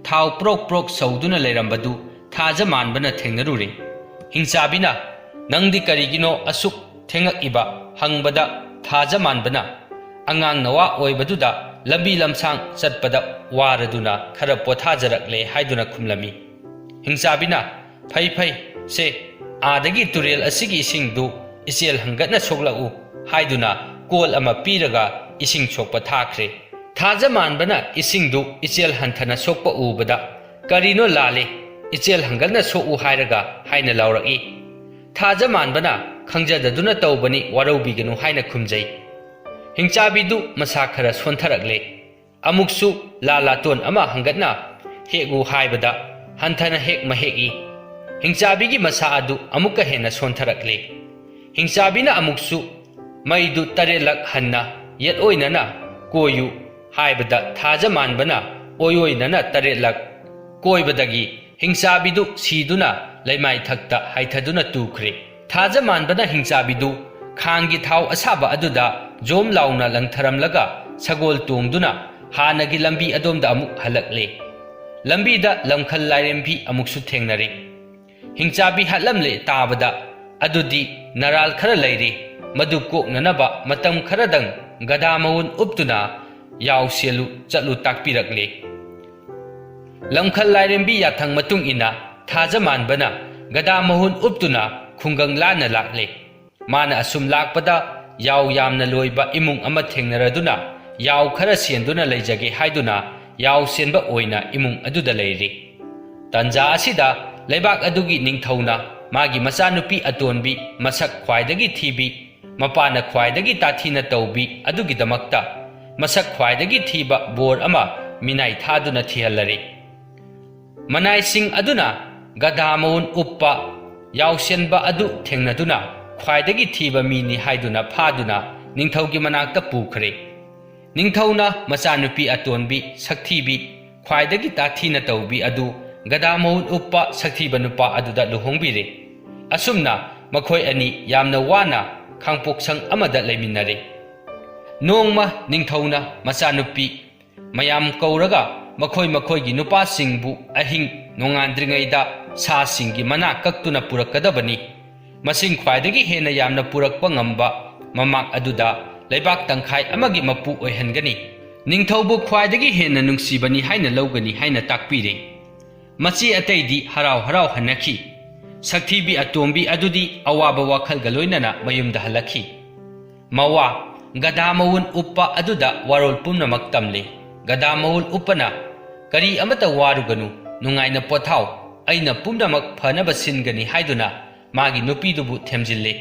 ꯊꯥꯎ ꯄ꯭ꯔꯣꯛ ꯄ꯭ꯔꯣꯛ ꯁꯧꯗꯨꯅ ꯂꯩꯔꯝꯕꯗꯨ ꯊꯥꯖ ꯃꯥꯟꯕꯅ ꯊꯦꯡꯅꯔꯨꯔꯦ꯫ ꯍꯤꯡꯆꯥꯕꯤꯅ "ꯅꯪꯗꯤ ꯀꯔꯤꯒꯤꯅꯣ ꯑꯁꯨꯛ ꯊꯦꯡꯉꯛꯏꯕ?" ꯍꯪꯕꯗ, ꯊꯥꯖ ꯃꯥꯟꯕꯅ "ꯑꯉꯥꯡ ꯅꯋꯥ ꯑꯣꯏꯕꯗꯨꯗ ꯂꯝꯕꯤ ꯂꯝꯁꯥꯡ ꯆꯠꯄꯗ ꯋꯥꯔꯗꯨꯅ ꯈꯔ ꯄꯣꯊꯥꯖꯔꯛꯂꯦ" ꯍꯥꯏꯗꯨꯅ ꯈꯨꯝꯂꯝꯃꯤ꯫ ꯍꯤꯡꯆꯥꯕꯤꯅ "ꯐꯩ ꯐꯩ, ꯁꯦ, ꯑꯥꯗꯒꯤ ꯇꯨꯔꯦꯜ ꯑꯁꯤꯒꯤ ꯏꯁꯤꯡꯗꯨ ꯏꯆꯦꯜ ꯍꯟꯒꯠꯅ ꯁꯣꯛꯂꯛꯎ" ꯍꯥꯏꯗꯨꯅ ꯀꯣꯜ ꯑꯃ ꯄꯤꯔꯒ ꯏꯁꯤꯡ ꯁꯣꯛꯄ ꯊꯥꯈ꯭ꯔꯦ꯫ ꯊꯥꯖ ꯃꯥꯟꯕꯅ ꯏꯁꯤꯡꯗꯨ ꯏꯆꯦꯜ ꯍꯟꯊꯅ ꯁꯣꯛꯄ ꯎꯕꯗ, "ꯀꯔꯤꯅꯣ ꯂꯥꯜꯂꯤ, ꯏꯆꯦꯜ ꯍꯟꯒꯠꯅ ꯁꯣꯛꯎ ꯍꯥꯏꯔꯒ?" ꯍꯥꯏꯅ ꯂꯥꯎꯔꯛꯏ꯫ ꯊꯥꯖ ꯃꯥꯟꯕꯅ "ꯈꯪꯖꯗꯗꯨꯅ ꯇꯧꯕꯅꯤ, ꯋꯥꯔꯧꯕꯤꯒꯅꯨ" ꯍꯥꯏꯅ ꯈꯨꯝꯖꯩ꯫ ꯍꯤꯡꯆꯥꯕꯤꯗꯨ ꯃꯁꯥ ꯈꯔ ꯁꯣꯟꯊꯔꯛꯂꯦ꯫ ꯑꯃꯨꯛꯁꯨ ꯂꯥ ꯂꯥꯇꯣꯟ ꯑꯃ ꯍꯪꯒꯠꯅ ꯍꯦꯛꯎ ꯍꯥꯏꯕꯗ ꯍꯟꯊꯅ ꯍꯦꯛ ꯃꯍꯦꯛꯏ꯫ ꯍꯤꯡꯆꯥꯕꯤꯒꯤ ꯃꯁꯥ ꯑꯗꯨ ꯑꯃꯨꯛꯀ ꯍꯦꯟꯅ ꯁꯣꯟꯊꯔꯛꯂꯦ꯫ ꯍꯤꯡꯆꯥꯕꯤꯅ ꯑꯃꯨꯛꯁꯨ ꯃꯩꯗꯨ ꯇꯔꯦꯠꯂꯛ ꯍꯟꯅ ꯌꯦꯠ ꯑꯣꯏꯅꯅ ꯀꯣꯏꯌꯨ ꯍꯥꯏꯕꯗ ꯊꯥꯖ ꯃꯥꯟꯕꯅ ꯑꯣꯏ ꯑꯣꯏꯅꯅ ꯇꯔꯦꯠꯂꯛ ꯀꯣꯏꯕꯗꯒꯤ ꯍꯤꯡꯆꯥꯕꯤꯗꯨ ꯁꯤꯗꯨꯅ ꯂꯩꯃꯥꯏꯊꯛꯇ ꯍꯥꯏꯊꯗꯨꯅ ꯇꯨꯈ꯭ꯔꯦ꯫ ꯊꯥꯖ ꯃꯥꯟꯕꯅ ꯍꯤꯡꯆꯥꯕꯤꯗꯨ ꯈꯥꯡꯒꯤ ꯊꯥꯎ ꯑꯁꯥꯕ ꯑꯗꯨꯗ ꯖꯣꯝ ꯂꯥꯎꯅ ꯂꯪꯊꯔꯝꯂꯒ ꯁꯒꯣꯜ ꯇꯣꯡꯗꯨꯅ ꯍꯥꯟꯅꯒꯤ ꯂꯝꯕꯤ ꯑꯗꯣꯝꯗ ꯑꯃꯨꯛ ꯍꯜꯂꯛꯂꯦ꯫ ꯂꯝꯕꯤꯗ ꯂꯝꯈꯜ ꯂꯥꯏꯔꯦꯝꯕꯤ ꯑꯃꯨꯛꯁꯨ ꯊꯦꯡꯅꯔꯦ꯫ ꯍꯤꯡꯆꯥꯕꯤ ꯍꯥꯠꯂꯝꯂꯦ ꯇꯥꯕꯗ, ꯑꯗꯨꯗꯤ ꯅꯔꯥꯜ ꯈꯔ ꯂꯩꯔꯦ, ꯃꯗꯨ ꯀꯣꯛꯅꯅꯕ ꯃꯇꯝ ꯈꯔꯗꯪ ꯒꯗꯥ ꯃꯎꯟ ꯎꯞꯇꯨꯅ ꯌꯥꯎ ꯁꯦꯜꯂꯨ ꯆꯠꯂꯨ ꯇꯥꯛꯄꯤꯔꯛꯂꯦ꯫ ꯂꯝꯈꯜ ꯂꯥꯏꯔꯦꯝꯕꯤ ꯌꯥꯊꯪ ꯃꯇꯨꯡ ꯏꯟꯅ ꯊꯥꯖ ꯃꯥꯟꯕꯅ ꯒꯗꯥ ꯃꯍꯨꯟ ꯎꯞꯇꯨꯅ ꯈꯨꯡꯒꯪ ꯂꯥꯟꯅ ꯂꯥꯛꯂꯦ꯫ ꯃꯥꯅ ꯑꯁꯨꯝ ꯂꯥꯛꯄꯗ ꯌꯥꯎ ꯌꯥꯝꯅ ꯂꯣꯏꯕ ꯏꯃꯨꯡ ꯑꯃ ꯊꯦꯡꯅꯔꯗꯨꯅ ꯌꯥꯎ ꯈꯔ ꯁꯦꯟꯗꯨꯅ ꯂꯩꯖꯒꯦ ꯍꯥꯏꯗꯨꯅ ꯌꯥꯎ ꯁꯦꯟꯕ ꯑꯣꯏꯅ ꯏꯃꯨꯡ ꯑꯗꯨꯗ ꯂꯩꯔꯤ꯫ ꯇꯟꯖꯥ ꯑꯁꯤꯗ ꯂꯩꯕꯥꯛ ꯑꯗꯨꯒꯤ ꯅꯤꯡꯊꯧꯅ ꯃꯥꯒꯤ ꯃꯆꯥꯅꯨꯄꯤ ꯑꯇꯣꯟꯕꯤ ꯃꯁꯛ ꯈ꯭ꯋꯥꯏꯗꯒꯤ ꯊꯤꯕꯤ, ꯃꯄꯥꯅ ꯈ꯭ꯋꯥꯏꯗꯒꯤ ꯇꯥꯊꯤꯅ ꯇꯧꯕꯤ ꯑꯗꯨꯒꯤꯗꯃꯛꯇ ꯃꯁꯛ ꯈ꯭ꯋꯥꯏꯗꯒꯤ ꯊꯤꯕ ꯕꯣꯔ ꯑꯃ ꯃꯤꯅꯥꯏ ꯊꯥꯗꯨꯅ ꯊꯤꯍꯜꯂꯔꯤ꯫ ꯃꯅꯥꯏꯁꯤꯡ ꯑꯗꯨꯅ ꯒꯙꯥ ꯃꯎꯟ ꯎꯞꯄ ꯌꯥꯎꯁꯦꯟꯕ ꯑꯗꯨ ꯊꯦꯡꯅꯗꯨꯅ ꯈ꯭ꯋꯥꯏꯗꯒꯤ ꯊꯤꯕ ꯃꯤꯅꯤ ꯍꯥꯏꯗꯨꯅ ꯐꯥꯗꯨꯅ ꯅꯤꯡꯊꯧꯒꯤ ꯃꯅꯥꯛꯇ ꯄꯨꯈ꯭ꯔꯦ꯫ ꯅꯤꯡꯊꯧꯅ ꯃꯆꯥꯅꯨꯄꯤ ꯑꯇꯣꯟꯕꯤ ꯁꯛꯊꯤꯕꯤ ꯈ꯭ꯋꯥꯏꯗꯒꯤ ꯇꯥꯊꯤꯅ ꯇꯧꯕꯤ ꯑꯗꯨ ꯒꯙꯥ ꯃꯎꯟ ꯎꯞꯄ ꯁꯛꯊꯤꯕ ꯅꯨꯄꯥ ꯑꯗꯨꯗ ꯂꯨꯍꯣꯡꯕꯤꯔꯦ꯫ ꯑꯁꯨꯝꯅ ꯃꯈꯣꯏ ꯑꯅꯤ ꯌꯥꯝꯅ ꯋꯥꯅ ꯈꯥꯡꯄꯣꯛꯁꯪ ꯑꯃꯗ ꯂꯩꯃꯤꯟꯅꯔꯦ꯫ ꯅꯣꯡꯃ ꯅꯤꯡꯊꯧꯅ ꯃꯆꯥꯅꯨꯄꯤ ꯃꯌꯥꯝ ꯀꯧꯔꯒ ꯃꯈꯣꯏ ꯃꯈꯣꯏꯒꯤ ꯅꯨꯄꯥꯁꯤꯡꯕꯨ ꯑꯍꯤꯡ ꯅꯣꯡꯉꯥꯟꯗ꯭ꯔꯤꯉꯩꯗ ꯁꯥꯁꯤꯡꯒꯤ ꯃꯅꯥ ꯀꯛꯇꯨꯅ ꯄꯨꯔꯛꯀꯗꯕꯅꯤ꯫ ꯃꯁꯤꯡ ꯈ꯭ꯋꯥꯏꯗꯒꯤ ꯍꯦꯟꯅ ꯌꯥꯝꯅ ꯄꯨꯔꯛꯄ ꯉꯝꯕ ꯃꯃꯥꯛ ꯑꯗꯨꯗ ꯂꯩꯕꯥꯛ ꯇꯪꯈꯥꯏ ꯑꯃꯒꯤ ꯃꯄꯨ ꯑꯣꯏꯍꯟꯒꯅꯤ꯫ ꯅꯤꯡꯊꯧꯕꯨ ꯈ꯭ꯋꯥꯏꯗꯒꯤ ꯍꯦꯟꯅ ꯅꯨꯡꯁꯤꯕꯅꯤ ꯍꯥꯏꯅ ꯂꯧꯒꯅꯤ ꯍꯥꯏꯅ ꯇꯥꯛꯄꯤꯔꯦ꯫ ꯃꯆꯦ ꯑꯇꯩꯗꯤ ꯍꯔꯥꯎ ꯍꯔꯥꯎ ꯍꯟꯅꯈꯤ꯫ ꯁꯛꯊꯤꯕꯤ ꯑꯇꯣꯝꯕꯤ ꯑꯗꯨꯗꯤ ꯑꯋꯥꯕ ꯋꯥꯈꯜꯒ ꯂꯣꯏꯅꯅ ꯃꯌꯨꯝꯗ ꯍꯜꯂꯛꯈꯤ꯫ ꯃꯋꯥ, ꯒꯙꯥ ꯃꯎꯟ ꯎꯞꯄ ꯑꯗꯨꯗ ꯋꯥꯔꯣꯜ ꯄꯨꯝꯅꯃꯛ ꯇꯝꯂꯦ꯫ ꯒꯙꯥ ꯃꯎꯟ ꯎꯞꯄꯅ, "ꯀꯔꯤ ꯑꯃꯠꯇ ꯋꯥꯔꯨꯒꯅꯨ, ꯅꯨꯡꯉꯥꯏꯅ ꯄꯣꯊꯥꯎ, ꯑꯩꯅ ꯄꯨꯝꯅꯃꯛ ꯐꯅꯕ ꯁꯤꯟꯒꯅꯤ" ꯍꯥꯏꯗꯨꯅ ꯃꯥꯒꯤ ꯅꯨꯄꯤꯗꯨꯕꯨ ꯊꯦꯝꯖꯤꯜꯂꯦ꯫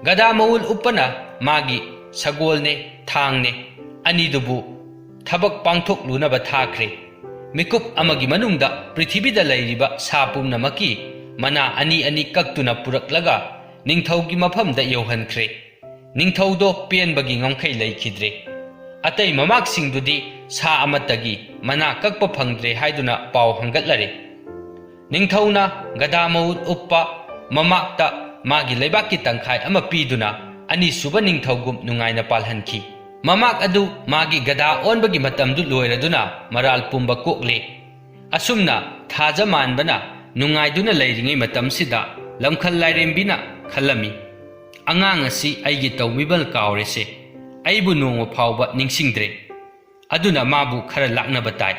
ꯒꯙꯥ ꯃꯎꯟ ꯎꯞꯄꯅ ꯃꯥꯒꯤ ꯁꯒꯣꯜꯅꯦ, ꯊꯥꯡꯅꯦ, ꯑꯅꯤꯗꯨꯕꯨ ꯊꯕꯛ ꯄꯥꯡꯊꯣꯛꯂꯨꯅꯕ ꯊꯥꯈ꯭ꯔꯦ꯫ ꯃꯤꯀꯨꯞ ꯑꯃꯒꯤ ꯃꯅꯨꯡꯗ ꯄ꯭ꯔꯤꯊꯤꯕꯤꯗ ꯂꯩꯔꯤꯕ ꯁꯥ ꯄꯨꯝꯅꯃꯛꯀꯤ ꯃꯅꯥ ꯑꯅꯤ ꯑꯅꯤ ꯀꯛꯇꯨꯅ ꯄꯨꯔꯛꯂꯒ ꯅꯤꯡꯊꯧꯒꯤ ꯃꯐꯝꯗ ꯌꯧꯍꯟꯈ꯭ꯔꯦ꯫ ꯅꯤꯡꯊꯧꯗꯣ ꯄꯦꯟꯕꯒꯤ ꯉꯝꯈꯩ ꯂꯩꯈꯤꯗ꯭ꯔꯦ꯫ ꯑꯇꯩ ꯃꯃꯥꯛꯁꯤꯡꯗꯨꯗꯤ ꯁꯥ ꯑꯃꯠꯇꯒꯤ ꯃꯅꯥ ꯀꯛꯄ ꯐꯪꯗ꯭ꯔꯦ ꯍꯥꯏꯗꯨꯅ ꯄꯥꯎ ꯍꯪꯒꯠꯂꯔꯦ꯫ ꯅꯤꯡꯊꯧꯅ ꯒꯙꯥ ꯃꯍꯨꯠ ꯎꯞꯄ ꯃꯃꯥꯛꯇ ꯃꯥꯒꯤ ꯂꯩꯕꯥꯛꯀꯤ ꯇꯪꯈꯥꯏ ꯑꯃ ꯄꯤꯗꯨꯅ ꯑꯅꯤꯁꯨꯕ ꯅꯤꯡꯊꯧꯒꯨꯝ ꯅꯨꯡꯉꯥꯏꯅ ꯄꯥꯜꯍꯟꯈꯤ꯫ ꯃꯃꯥꯛ ꯑꯗꯨ ꯃꯥꯒꯤ ꯒꯙꯥ ꯑꯣꯟꯕꯒꯤ ꯃꯇꯝꯗꯨ ꯂꯣꯏꯔꯗꯨꯅ ꯃꯔꯥꯜ ꯄꯨꯝꯕ ꯀꯣꯛꯂꯦ꯫ ꯑꯁꯨꯝꯅ ꯊꯥꯖ ꯃꯥꯟꯕꯅ ꯅꯨꯡꯉꯥꯏꯗꯨꯅ ꯂꯩꯔꯤꯉꯩ ꯃꯇꯝꯁꯤꯗ ꯂꯝꯈꯜ ꯂꯥꯏꯔꯦꯝꯕꯤꯅ ꯈꯜꯂꯝꯃꯤ, "ꯑꯉꯥꯡ ꯑꯁꯤ ꯑꯩꯒꯤ ꯇꯧꯕꯤꯃꯜ ꯀꯥꯎꯔꯦꯁꯦ, ꯑꯩꯕꯨ ꯅꯣꯡꯃ ꯐꯥꯎꯕ ꯅꯤꯡꯁꯤꯡꯗ꯭ꯔꯦ꯫ ꯑꯗꯨꯅ ꯃꯥꯕꯨ ꯈꯔ ꯂꯥꯛꯅꯕ ꯇꯥꯏ"꯫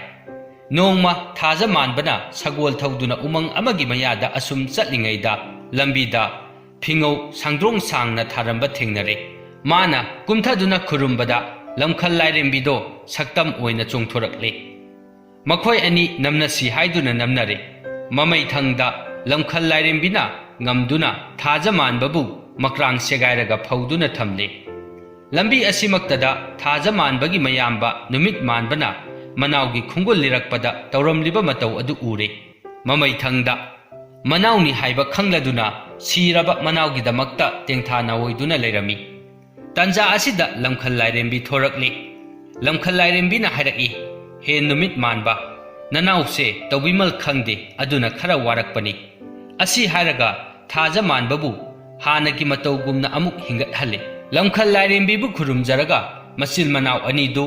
ꯅꯣꯡꯃ ꯊꯥꯖ ꯃꯥꯟꯕꯅ ꯁꯒꯣꯜ ꯊꯧꯗꯨꯅ ꯎꯃꯪ ꯑꯃꯒꯤ ꯃꯌꯥꯗ ꯑꯁꯨꯝ ꯆꯠꯂꯤꯉꯩꯗ ꯂꯝꯕꯤꯗ ꯐꯤꯉꯧ ꯁꯥꯡꯗ꯭ꯔꯣꯡ ꯁꯥꯡꯅ ꯊꯥꯔꯝꯕ ꯊꯦꯡꯅꯔꯦ꯫ ꯃꯥꯅ ꯀꯨꯝꯊꯗꯨꯅ ꯈꯨꯔꯨꯝꯕꯗ ꯂꯝꯈꯜ ꯂꯥꯏꯔꯦꯝꯕꯤꯗꯣ ꯁꯛꯇꯝ ꯑꯣꯏꯅ ꯆꯣꯡꯊꯣꯔꯛꯂꯦ꯫ ꯃꯈꯣꯏ ꯑꯅꯤ ꯅꯝꯅꯁꯤ ꯍꯥꯏꯗꯨꯅ ꯅꯝꯅꯔꯦ꯫ ꯃꯃꯩ ꯊꯪꯗ ꯂꯝꯈꯜ ꯂꯥꯏꯔꯦꯝꯕꯤꯅ ꯉꯝꯗꯨꯅ ꯊꯥꯖ ꯃꯥꯟꯕꯕꯨ ꯃꯀ꯭ꯔꯥꯡ ꯁꯦꯒꯥꯏꯔꯒ ꯐꯧꯗꯨꯅ ꯊꯝꯂꯦ꯫ ꯂꯝꯕꯤ ꯑꯁꯤꯃꯛꯇꯗ ꯊꯥꯖ ꯃꯥꯟꯕꯒꯤ ꯃꯌꯥꯝꯕ ꯅꯨꯃꯤꯠ ꯃꯥꯟꯕꯅ ꯃꯅꯥꯎꯒꯤ ꯈꯣꯡꯒꯨꯜ ꯂꯤꯔꯛꯄꯗ ꯇꯧꯔꯝꯂꯤꯕ ꯃꯇꯧ ꯑꯗꯨ ꯎꯔꯦ꯫ ꯃꯃꯩ ꯊꯪꯗ ꯃꯅꯥꯎꯅꯤ ꯍꯥꯏꯕ ꯈꯪꯂꯗꯨꯅ ꯁꯤꯔꯕ ꯃꯅꯥꯎꯒꯤꯗꯃꯛꯇ ꯇꯦꯡꯊꯥ ꯅꯥꯑꯣꯏꯗꯨꯅ ꯂꯩꯔꯝꯃꯤ꯫ ꯇꯥꯟꯖꯥ ꯑꯁꯤꯗ ꯂꯝꯈꯜ ꯂꯥꯏꯔꯦꯝꯕꯤ ꯊꯣꯔꯛꯂꯤ꯫ ꯂꯝꯈꯜ ꯂꯥꯏꯔꯦꯝꯕꯤꯅ ꯍꯥꯏꯔꯛꯏ, "ꯍꯦ ꯅꯨꯃꯤꯠ ꯃꯥꯟꯕ, ꯅꯅꯥꯎꯁꯦ ꯇꯧꯕꯤꯃꯜ ꯈꯪꯗꯦ, ꯑꯗꯨꯅ ꯈꯔ ꯋꯥꯔꯛꯄꯅꯤ"꯫ ꯑꯁꯤ ꯍꯥꯏꯔꯒ ꯊꯥꯖ ꯃꯥꯟꯕꯕꯨ ꯍꯥꯟꯅꯒꯤ ꯃꯇꯧꯒꯨꯝꯅ ꯑꯃꯨꯛ ꯍꯤꯡꯒꯠꯍꯜꯂꯤ꯫ ꯂꯝꯈꯜ ꯂꯥꯏꯔꯦꯝꯕꯤꯕꯨ ꯈꯨꯔꯨꯝꯖꯔꯒ ꯃꯆꯤꯜ ꯃꯅꯥꯎ ꯑꯅꯤꯗꯨ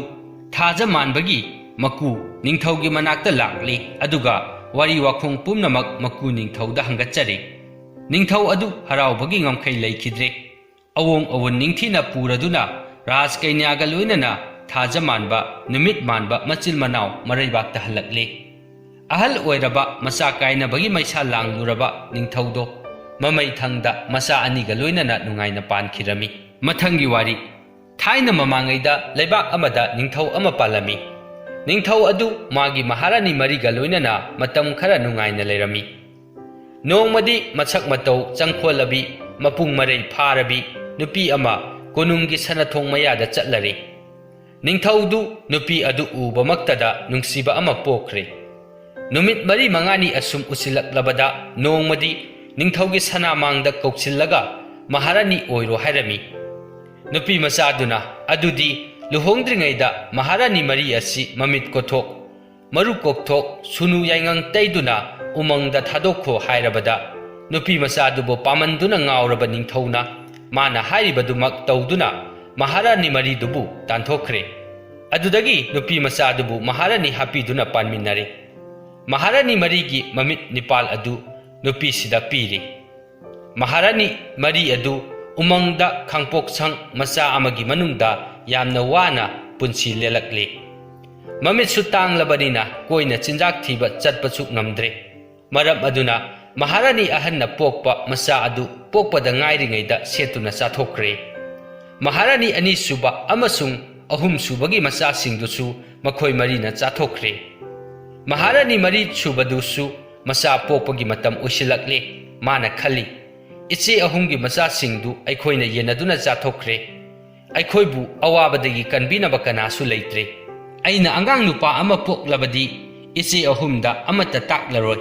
ꯊꯥꯖ ꯃꯥꯟꯕꯒꯤ ꯃꯀꯨ ꯅꯤꯡꯊꯧꯒꯤ ꯃꯅꯥꯛꯇ ꯂꯥꯛꯂꯤ, ꯑꯗꯨꯒ ꯋꯥꯔꯤ ꯋꯥꯈꯣꯡ ꯄꯨꯝꯅꯃꯛ ꯃꯀꯨ ꯅꯤꯡꯊꯧꯗ ꯍꯪꯒꯠꯆꯔꯤ꯫ ꯅꯤꯡꯊꯧ ꯑꯗꯨ ꯍꯔꯥꯎꯕꯒꯤ ꯉꯝꯈꯩ ꯂꯩꯈꯤꯗ꯭ꯔꯦ꯫ ꯑꯋꯣꯡ ꯑꯋꯨꯟ ꯅꯤꯡꯊꯤꯅ ꯄꯨꯔꯗꯨꯅ ꯔꯥꯖ ꯀꯩꯅ꯭ꯌꯥꯒ ꯂꯣꯏꯅꯅ ꯊꯥꯖ ꯃꯥꯟꯕ, ꯅꯨꯃꯤꯠ ꯃꯥꯟꯕ ꯃꯆꯤꯜ ꯃꯅꯥꯎ ꯃꯔꯩꯕꯥꯛꯇ ꯍꯜꯂꯛꯂꯦ꯫ ꯑꯍꯜ ꯑꯣꯏꯔꯕ ꯃꯆꯥ ꯀꯥꯏꯅꯕꯒꯤ ꯃꯩꯁꯥ ꯂꯥꯡꯂꯨꯔꯕ ꯅꯤꯡꯊꯧꯗꯣ ꯃꯃꯩ ꯊꯪꯗ ꯃꯆꯥ ꯑꯅꯤꯒ ꯂꯣꯏꯅꯅ ꯅꯨꯡꯉꯥꯏꯅ ꯄꯥꯟꯈꯤꯔꯝꯃꯤ꯫ ꯃꯊꯪꯒꯤ ꯋꯥꯔꯤ꯫ ꯊꯥꯏꯅ ꯃꯃꯥꯡꯉꯩꯗ ꯂꯩꯕꯥꯛ ꯑꯃꯗ ꯅꯤꯡꯊꯧ ꯑꯃ ꯄꯥꯜꯂꯝꯃꯤ꯫ ꯅꯤꯡꯊꯧ ꯑꯗꯨ ꯃꯥꯒꯤ ꯃꯍꯥꯔꯥꯅꯤ ꯃꯔꯤꯒ ꯂꯣꯏꯅꯅ ꯃꯇꯝ ꯈꯔ ꯅꯨꯡꯉꯥꯏꯅ ꯂꯩꯔꯝꯃꯤ꯫ ꯅꯣꯡꯃꯗꯤ ꯃꯁꯛ ꯃꯇꯧ ꯆꯪꯈꯣꯜꯂꯕꯤ, ꯃꯄꯨꯡ ꯃꯔꯩ ꯐꯥꯔꯕꯤ ꯅꯨꯄꯤ ꯑꯃ ꯀꯣꯅꯨꯡꯒꯤ ꯁꯅꯥꯊꯣꯡ ꯃꯌꯥꯗ ꯆꯠꯂꯔꯦ꯫ ꯅꯤꯡꯊꯧꯗꯨ ꯅꯨꯄꯤ ꯑꯗꯨ ꯎꯕꯃꯛꯇꯗ ꯅꯨꯡꯁꯤꯕ ꯑꯃ ꯄꯣꯛꯈ꯭ꯔꯦ꯫ ꯅꯨꯃꯤꯠ ꯃꯔꯤ ꯃꯉꯥꯅꯤ ꯑꯁꯨꯝ ꯎꯁꯤꯜꯂꯛꯂꯕꯗ ꯅꯣꯡꯃꯗꯤ ꯅꯤꯡꯊꯧꯒꯤ ꯁꯅꯥꯃꯥꯡꯗ ꯀꯧꯁꯤꯜꯂꯒ ꯃꯍꯥꯔꯥꯅꯤ ꯑꯣꯏꯔꯣ ꯍꯥꯏꯔꯝꯃꯤ꯫ ꯅꯨꯄꯤ ꯃꯆꯥꯗꯨꯅ ꯑꯗꯨꯗꯤ ꯂꯨꯍꯣꯡꯗ꯭ꯔꯤꯉꯩꯗ ꯃꯍꯥꯔꯥꯅꯤ ꯃꯔꯤ ꯑꯁꯤ ꯃꯃꯤꯠ ꯀꯣꯊꯣꯛ, ꯃꯔꯨ ꯀꯣꯛꯊꯣꯛ, ꯁꯨꯅꯨ ꯌꯥꯏꯉꯪ ꯇꯩꯗꯨꯅ ꯎꯃꯪꯗ ꯊꯥꯗꯣꯛꯈꯣ ꯍꯥꯏꯔꯕꯗ, ꯅꯨꯄꯤ ꯃꯆꯥꯗꯨꯕꯨ ꯄꯥꯝꯃꯟꯗꯨꯅ ꯉꯥꯎꯔꯕ ꯅꯤꯡꯊꯧꯅ ꯃꯥꯅ ꯍꯥꯏꯔꯤꯕꯗꯨꯃꯛ ꯇꯧꯗꯨꯅ ꯃꯍꯥꯔꯥꯅꯤ ꯃꯔꯤꯗꯨꯕꯨ ꯇꯥꯟꯊꯣꯛꯈ꯭ꯔꯦ꯫ ꯑꯗꯨꯗꯒꯤ ꯅꯨꯄꯤ ꯃꯆꯥꯗꯨꯕꯨ ꯃꯍꯥꯔꯥꯅꯤ ꯍꯥꯞꯄꯤꯗꯨꯅ ꯄꯥꯟꯃꯤꯟꯅꯔꯦ꯫ ꯃꯍꯥꯔꯥꯅꯤ ꯃꯔꯤꯒꯤ ꯃꯃꯤꯠ ꯅꯤꯄꯥꯜ ꯑꯗꯨ ꯅꯨꯄꯤꯁꯤꯗ ꯄꯤꯔꯦ꯫ ꯃꯍꯥꯔꯥꯅꯤ ꯃꯔꯤ ꯑꯗꯨ ꯎꯃꯪꯗ ꯈꯥꯡꯄꯣꯛꯁꯪ ꯃꯆꯥ ꯑꯃꯒꯤ ꯃꯅꯨꯡꯗ ꯌꯥꯝꯅ ꯋꯥꯅ ꯄꯨꯟꯁꯤ ꯂꯦꯜꯂꯛꯂꯤ꯫ ꯃꯃꯤꯠꯁꯨ ꯇꯥꯡꯂꯕꯅꯤꯅ ꯀꯣꯏꯅ ꯆꯤꯟꯖꯥꯛ ꯊꯤꯕ ꯆꯠꯄꯁꯨ ꯉꯝꯗ꯭ꯔꯦ꯫ ꯃꯔꯝ ꯑꯗꯨꯅ ꯃꯍꯥꯔꯥꯅꯤ ꯑꯍꯟꯅ ꯄꯣꯛꯄ ꯃꯆꯥ ꯑꯗꯨ ꯄꯣꯛꯄꯗ ꯉꯥꯏꯔꯤꯉꯩꯗ ꯁꯦꯠꯇꯨꯅ ꯆꯥꯊꯣꯛꯈ꯭ꯔꯦ꯫ ꯃꯍꯥꯔꯥꯅꯤ ꯑꯅꯤꯁꯨꯕ ꯑꯃꯁꯨꯡ ꯑꯍꯨꯝꯁꯨꯕꯒꯤ ꯃꯆꯥꯁꯤꯡꯗꯨꯁꯨ ꯃꯈꯣꯏ ꯃꯔꯤꯅ ꯆꯥꯊꯣꯛꯈ꯭ꯔꯦ꯫ ꯃꯍꯥꯔꯥꯅꯤ ꯃꯔꯤ ꯁꯨꯕꯗꯨꯁꯨ ꯃꯆꯥ ꯄꯣꯛꯄꯒꯤ ꯃꯇꯝ ꯑꯣꯏꯁꯤꯜꯂꯛꯂꯦ꯫ ꯃꯥꯅ ꯈꯜꯂꯤ, "ꯏꯆꯦ ꯑꯍꯨꯝꯒꯤ ꯃꯆꯥꯁꯤꯡꯗꯨ ꯑꯩꯈꯣꯏꯅ ꯌꯦꯟꯅꯗꯨꯅ ꯆꯥꯊꯣꯛꯈ꯭ꯔꯦ꯫ ꯑꯩꯈꯣꯏꯕꯨ ꯑꯋꯥꯕꯗꯒꯤ ꯀꯟꯕꯤꯅꯕ ꯀꯅꯥꯁꯨ ꯂꯩꯇ꯭ꯔꯦ꯫ ꯑꯩꯅ ꯑꯉꯥꯡ ꯅꯨꯄꯥ ꯑꯃ ꯄꯣꯛꯂꯕꯗꯤ ꯏꯆꯦ ꯑꯍꯨꯝꯗ ꯑꯃꯠꯇ ꯇꯥꯛꯂꯔꯣꯏ꯫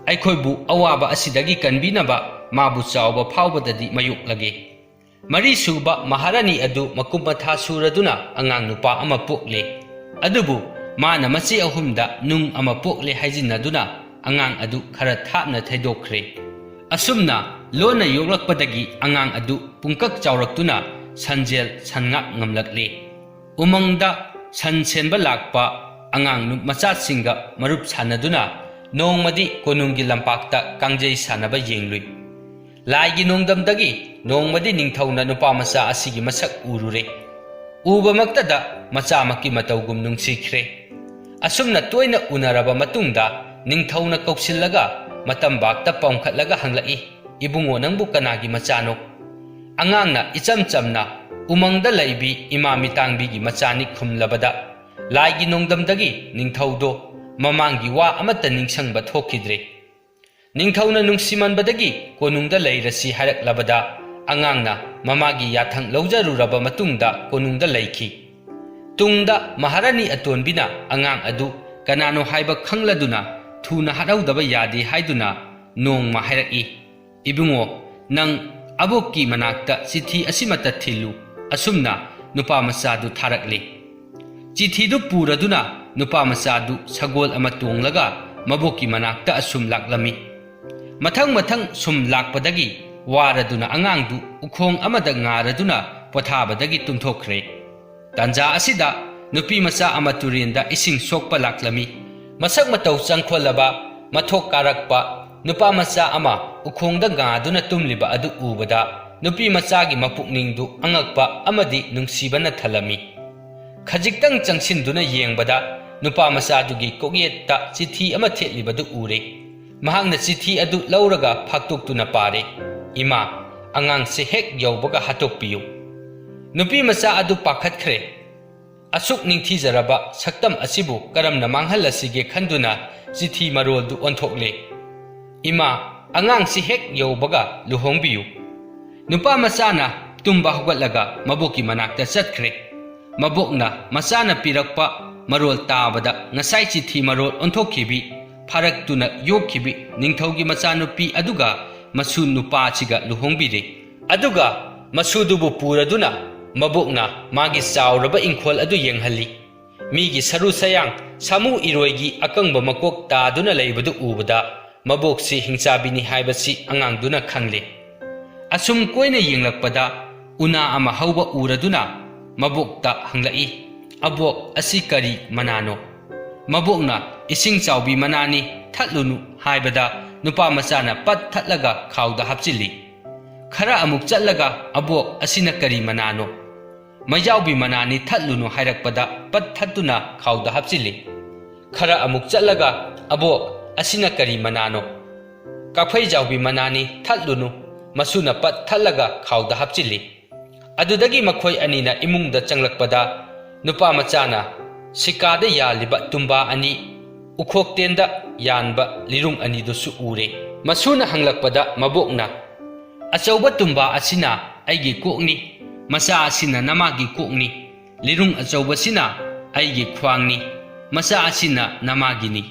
ꯑꯩꯈꯣꯏꯕꯨ ꯑꯋꯥꯕ ꯑꯁꯤꯗꯒꯤ ꯀꯟꯕꯤꯅꯕ ꯃꯥꯕꯨ ꯆꯥꯎꯕ ꯐꯥꯎꯕꯗꯗꯤ ꯃꯌꯣꯛꯂꯒꯦ꯫" ꯃꯔꯤꯁꯨꯕ ꯃꯍꯥꯔꯥꯅꯤ ꯑꯗꯨ ꯃꯀꯨꯝ ꯃꯊꯥ ꯁꯨꯔꯗꯨꯅ ꯑꯉꯥꯡ ꯅꯨꯄꯥ ꯑꯃ ꯄꯣꯛꯂꯦ꯫ ꯑꯗꯨꯕꯨ ꯃꯥꯅ ꯃꯆꯦ ꯑꯍꯨꯝꯗ ꯅꯨꯡ ꯑꯃ ꯄꯣꯛꯂꯦ ꯍꯥꯏꯖꯤꯟꯅꯗꯨꯅ ꯑꯉꯥꯡ ꯑꯗꯨ ꯈꯔ ꯊꯥꯞꯅ ꯊꯩꯗꯣꯛꯈ꯭ꯔꯦ꯫ ꯑꯁꯨꯝꯅ ꯂꯣꯟꯅ ꯌꯣꯛꯂꯛꯄꯗꯒꯤ ꯑꯉꯥꯡ ꯑꯗꯨ ꯄꯨꯡꯀꯛ ꯆꯥꯎꯔꯛꯇꯨꯅ ꯁꯟꯖꯦꯜ ꯁꯟꯉꯥꯛ ꯉꯝꯂꯛꯂꯦ꯫ ꯎꯃꯪꯗ ꯁꯟ ꯁꯦꯟꯕ ꯂꯥꯛꯄ ꯑꯉꯥꯡ ꯅꯨ-, ꯃꯆꯥꯁꯤꯡꯒ ꯃꯔꯨꯞ ꯁꯥꯟꯅꯗꯨꯅ ꯅꯣꯡꯃꯗꯤ ꯀꯣꯅꯨꯡꯒꯤ ꯂꯝꯄꯥꯛꯇ ꯀꯥꯡꯖꯩ ꯁꯥꯟꯅꯕ ꯌꯦꯡꯂꯨꯏ꯫ ꯂꯥꯏꯒꯤ ꯅꯣꯡꯗꯝꯗꯒꯤ ꯅꯣꯡꯃꯗꯤ ꯅꯤꯡꯊꯧꯅ ꯅꯨꯄꯥ ꯃꯆꯥ ꯑꯁꯤꯒꯤ ꯃꯁꯛ ꯎꯔꯨꯔꯦ꯫ ꯎꯕꯃꯛꯇꯗ ꯃꯆꯥꯃꯛꯀꯤ ꯃꯇꯧꯒꯨꯝ ꯅꯨꯡꯁꯤꯈ꯭ꯔꯦ꯫ ꯑꯁꯨꯝꯅ ꯇꯣꯏꯅ ꯎꯅꯔꯕ ꯃꯇꯨꯡꯗ ꯅꯤꯡꯊꯧꯅ ꯀꯧꯁꯤꯜꯂꯒ ꯃꯇꯝꯕꯥꯛꯇ ꯄꯥꯎꯈꯠꯂꯒ ꯍꯪꯂꯛꯏ, "ꯏꯕꯨꯡꯉꯣ, ꯅꯪꯕꯨ ꯀꯅꯥꯒꯤ ꯃꯆꯥꯅꯣ?" ꯑꯉꯥꯡꯅ ꯏꯆꯝ ꯆꯝꯅ, "ꯎꯃꯪꯗ ꯂꯩꯕꯤ ꯏꯃꯥ ꯃꯤꯇꯥꯡꯕꯤꯒꯤ ꯃꯆꯥꯅꯤ" ꯈꯨꯝꯂꯕꯗ, ꯂꯥꯏꯒꯤ ꯅꯣꯡꯗꯝꯗꯒꯤ ꯅꯤꯡꯊꯧꯗꯣ ꯃꯃꯥꯡꯒꯤ ꯋꯥ ꯑꯃꯠꯇ ꯅꯤꯡꯁꯤꯡꯕ ꯊꯣꯛꯈꯤꯗ꯭ꯔꯦ꯫ ꯅꯤꯡꯊꯧꯅ ꯅꯨꯡꯁꯤꯃꯟꯕꯗꯒꯤ ꯀꯣꯅꯨꯡꯗ ꯂꯩꯔꯁꯤ ꯍꯥꯏꯔꯛꯂꯕꯗ, ꯑꯉꯥꯡꯅ ꯃꯃꯥꯒꯤ ꯌꯥꯊꯪ ꯂꯧꯖꯔꯨꯔꯕ ꯃꯇꯨꯡꯗ ꯀꯣꯅꯨꯡꯗ ꯂꯩꯈꯤ꯫ ꯇꯨꯡꯗ ꯃꯍꯥꯔꯥꯅꯤ ꯑꯇꯣꯟꯕꯤꯅ ꯑꯉꯥꯡ ꯑꯗꯨ ꯀꯅꯥꯅꯣ ꯍꯥꯏꯕ ꯈꯪꯂꯗꯨꯅ ꯊꯨꯅ ꯍꯥꯠꯍꯧꯗꯕ ꯌꯥꯗꯦ ꯍꯥꯏꯗꯨꯅ ꯅꯣꯡꯃ ꯍꯥꯏꯔꯛꯏ, "ꯏꯕꯨꯡꯉꯣ, ꯅꯪ ꯑꯕꯣꯛꯀꯤ ꯃꯅꯥꯛꯇ ꯆꯤꯊꯤ ꯑꯁꯤꯃꯇ ꯊꯤꯜꯂꯨ, ꯑꯁꯨꯝꯅ ꯅꯨꯄꯥ ꯃꯆꯥꯗꯨ ꯊꯥꯔꯛꯂꯤ꯫" ꯆꯤꯊꯤꯗꯨ ꯄꯨꯔꯗꯨꯅ ꯅꯨꯄꯥ ꯃꯆꯥꯗꯨ ꯁꯒꯣꯜ ꯑꯃ ꯇꯣꯡꯂꯒ ꯃꯕꯣꯛꯀꯤ ꯃꯅꯥꯛꯇ ꯑꯁꯨꯝ ꯂꯥꯛꯂꯝꯃꯤ꯫ ꯃꯊꯪ ꯃꯊꯪ ꯁꯨꯝ ꯂꯥꯛꯄꯗꯒꯤ ꯋꯥꯔꯗꯨꯅ ꯑꯉꯥꯡꯗꯨ ꯎꯈꯣꯡ ꯑꯃꯗ ꯉꯥꯔꯗꯨꯅ ꯄꯣꯊꯥꯕꯗꯒꯤ ꯇꯨꯝꯊꯣꯛꯈ꯭ꯔꯦ꯫ ꯇꯥꯟꯖꯥ ꯑꯁꯤꯗ ꯅꯨꯄꯤ ꯃꯆꯥ ꯑꯃ ꯇꯨꯔꯦꯟꯗ ꯏꯁꯤꯡ ꯁꯣꯛꯄ ꯂꯥꯛꯂꯝꯃꯤ꯫ ꯃꯁꯛ ꯃꯇꯧ ꯆꯪꯈꯣꯜꯂꯕ, ꯃꯊꯣꯛ ꯀꯥꯔꯛꯄ ꯅꯨꯄꯥ ꯃꯆꯥ ꯑꯃ ꯎꯈꯣꯡꯗ ꯉꯥꯗꯨꯅ ꯇꯨꯝꯂꯤꯕ ꯑꯗꯨ ꯎꯕꯗ ꯅꯨꯄꯤ ꯃꯆꯥꯒꯤ ꯃꯄꯨꯛꯅꯤꯡꯗꯨ ꯑꯉꯛꯄ ꯑꯃꯗꯤ ꯅꯨꯡꯁꯤꯕꯅ ꯊꯜꯂꯝꯃꯤ꯫ ꯈꯖꯤꯛꯇꯪ ꯆꯪꯁꯤꯟꯗꯨꯅ ꯌꯦꯡꯕꯗ ꯅꯨꯄꯥ ꯃꯆꯥꯗꯨꯒꯤ ꯀꯣꯛꯌꯦꯠꯇ ꯆꯤꯊꯤ ꯑꯃ ꯊꯦꯠꯂꯤꯕꯗꯨ ꯎꯔꯦ꯫ ꯃꯍꯥꯛꯅ ꯆꯤꯊꯤ ꯑꯗꯨ ꯂꯧꯔꯒ ꯐꯥꯛꯇꯣꯛꯇꯨꯅ ꯄꯥꯔꯦ, "ꯏꯃꯥ, ꯑꯉꯥꯡꯁꯦ ꯍꯦꯛ ꯌꯧꯕꯒ ꯍꯥꯠꯇꯣꯛꯄꯤꯌꯨ꯫" ꯅꯨꯄꯤ ꯃꯆꯥ ꯑꯗꯨ ꯄꯥꯈꯠꯈ꯭ꯔꯦ꯫ ꯑꯁꯨꯛ ꯅꯤꯡꯊꯤꯖꯔꯕ ꯁꯛꯇꯝ ꯑꯁꯤꯕꯨ ꯀꯔꯝꯅ ꯃꯥꯡꯍꯜꯂꯁꯤꯒꯦ ꯈꯟꯗꯨꯅ ꯆꯤꯊꯤ ꯃꯔꯣꯜꯗꯨ ꯑꯣꯟꯊꯣꯛꯂꯦ, "ꯏꯃꯥ, ꯑꯉꯥꯡꯁꯤ ꯍꯦꯛ ꯌꯧꯕꯒ ꯂꯨꯍꯣꯡꯕꯤꯌꯨ꯫" ꯅꯨꯄꯥ ꯃꯆꯥꯅ ꯇꯨꯝꯕ ꯍꯧꯒꯠꯂꯒ ꯃꯕꯣꯛꯀꯤ ꯃꯅꯥꯛꯇ ꯆꯠꯈ꯭ꯔꯦ꯫ ꯃꯕꯣꯛꯅ ꯃꯆꯥꯅ ꯄꯤꯔꯛꯄ ꯃꯔꯣꯜ ꯇꯥꯕꯗ ꯉꯁꯥꯏ ꯆꯤꯊꯤ ꯃꯔꯣꯜ ꯑꯣꯟꯊꯣꯛꯈꯤꯕꯤ, ꯐꯥꯔꯛꯇꯨꯅ ꯌꯣꯛꯈꯤꯕꯤ ꯅꯤꯡꯊꯧꯒꯤ ꯃꯆꯥꯅꯨꯄꯤ ꯑꯗꯨꯒ ꯃꯁꯨ ꯅꯨꯄꯥꯁꯤꯒ ꯂꯨꯍꯣꯡꯕꯤꯔꯦ꯫ ꯑꯗꯨꯒ ꯃꯁꯨꯗꯨꯕꯨ ꯄꯨꯔꯗꯨꯅ ꯃꯕꯣꯛꯅ ꯃꯥꯒꯤ ꯆꯥꯎꯔꯕ ꯏꯪꯈꯣꯜ ꯑꯗꯨ ꯌꯦꯡꯍꯜꯂꯤ꯫ ꯃꯤꯒꯤ ꯁꯔꯨ ꯁꯌꯥꯡ, ꯁꯥꯃꯨ ꯏꯔꯣꯏꯒꯤ ꯑꯀꯪꯕ ꯃꯀꯣꯛ ꯇꯥꯗꯨꯅ ꯂꯩꯕꯗꯨ ꯎꯕꯗ ꯃꯕꯣꯛꯁꯤ ꯍꯤꯡꯆꯥꯕꯤꯅꯤ ꯍꯥꯏꯕꯁꯤ ꯑꯉꯥꯡꯗꯨꯅ ꯈꯪꯂꯦ꯫ ꯑꯁꯨꯝ ꯀꯣꯏꯅ ꯌꯦꯡꯂꯛꯄꯗ ꯎꯅꯥ ꯑꯃ ꯍꯧꯕ ꯎꯔꯗꯨꯅ ꯃꯕꯣꯛꯇ ꯍꯪꯂꯛꯏ, "ꯑꯕꯣꯛ, ꯑꯁꯤ ꯀꯔꯤ ꯃꯅꯥꯅꯣ?" ꯃꯕꯣꯛꯅ, "ꯏꯁꯤꯡ ꯆꯥꯎꯕꯤ ꯃꯅꯥꯅꯤ, ꯊꯠꯂꯨꯅꯨ" ꯍꯥꯏꯕꯗ ꯅꯨꯄꯥ ꯃꯆꯥꯅ ꯄꯠ ꯊꯠꯂꯒ ꯈꯥꯎꯗ ꯍꯥꯞꯆꯤꯜꯂꯤ꯫ ꯈꯔ ꯑꯃꯨꯛ ꯆꯠꯂꯒ, "ꯑꯕꯣꯛ, ꯑꯁꯤꯅ ꯀꯔꯤ ꯃꯅꯥꯅꯣ?" "ꯃꯩꯖꯥꯎꯕꯤ ꯃꯅꯥꯅꯤ, ꯊꯠꯂꯨꯅꯨ" ꯍꯥꯏꯔꯛꯄꯗ ꯄꯠ ꯊꯠꯇꯨꯅ ꯈꯥꯎꯗ ꯍꯥꯞꯆꯤꯜꯂꯤ꯫ ꯈꯔ ꯑꯃꯨꯛ ꯆꯠꯂꯒ, "ꯑꯕꯣꯛ, ꯑꯁꯤꯅ ꯀꯔꯤ ꯃꯅꯥꯅꯣ?" "ꯀꯥꯐꯩꯖꯥꯎꯕꯤ ꯃꯅꯥꯅꯤ, ꯊꯠꯂꯨꯅꯨ" ꯃꯁꯨꯅ ꯄꯠ ꯊꯠꯂꯒ ꯈꯥꯎꯗ ꯍꯥꯞꯆꯤꯜꯂꯤ꯫ ꯑꯗꯨꯗꯒꯤ ꯃꯈꯣꯏ ꯑꯅꯤꯅ ꯏꯃꯨꯡꯗ ꯆꯪꯂꯛꯄꯗ ꯅꯨꯄꯥ ꯃꯆꯥꯅ ꯁꯤꯀꯥꯗ ꯌꯥꯜꯂꯤꯕ ꯇꯨꯝꯕꯥ ꯑꯅꯤ, ꯎꯈꯣꯛꯇꯦꯟꯗ ꯌꯥꯟꯕ ꯂꯤꯔꯨꯡ ꯑꯅꯤꯗꯨꯁꯨ ꯎꯔꯦ꯫ ꯃꯁꯨꯅ ꯍꯪꯂꯛꯄꯗ ꯃꯕꯣꯛꯅ, ꯑꯆꯧꯕ ꯇꯨꯝꯕꯥ ꯑꯁꯤꯅ ꯑꯩꯒꯤ ꯀꯣꯛꯅꯤ, ꯃꯆꯥ ꯑꯁꯤꯅ ꯅꯃꯥꯒꯤ ꯀꯣꯛꯅꯤ꯫ ꯂꯤꯔꯨꯡ ꯑꯆꯧꯕꯁꯤꯅ ꯑꯩꯒꯤ ꯈ꯭ꯋꯥꯡꯅꯤ, ꯃꯆꯥ ꯑꯁꯤꯅ ꯅꯃꯥꯒꯤꯅꯤ꯫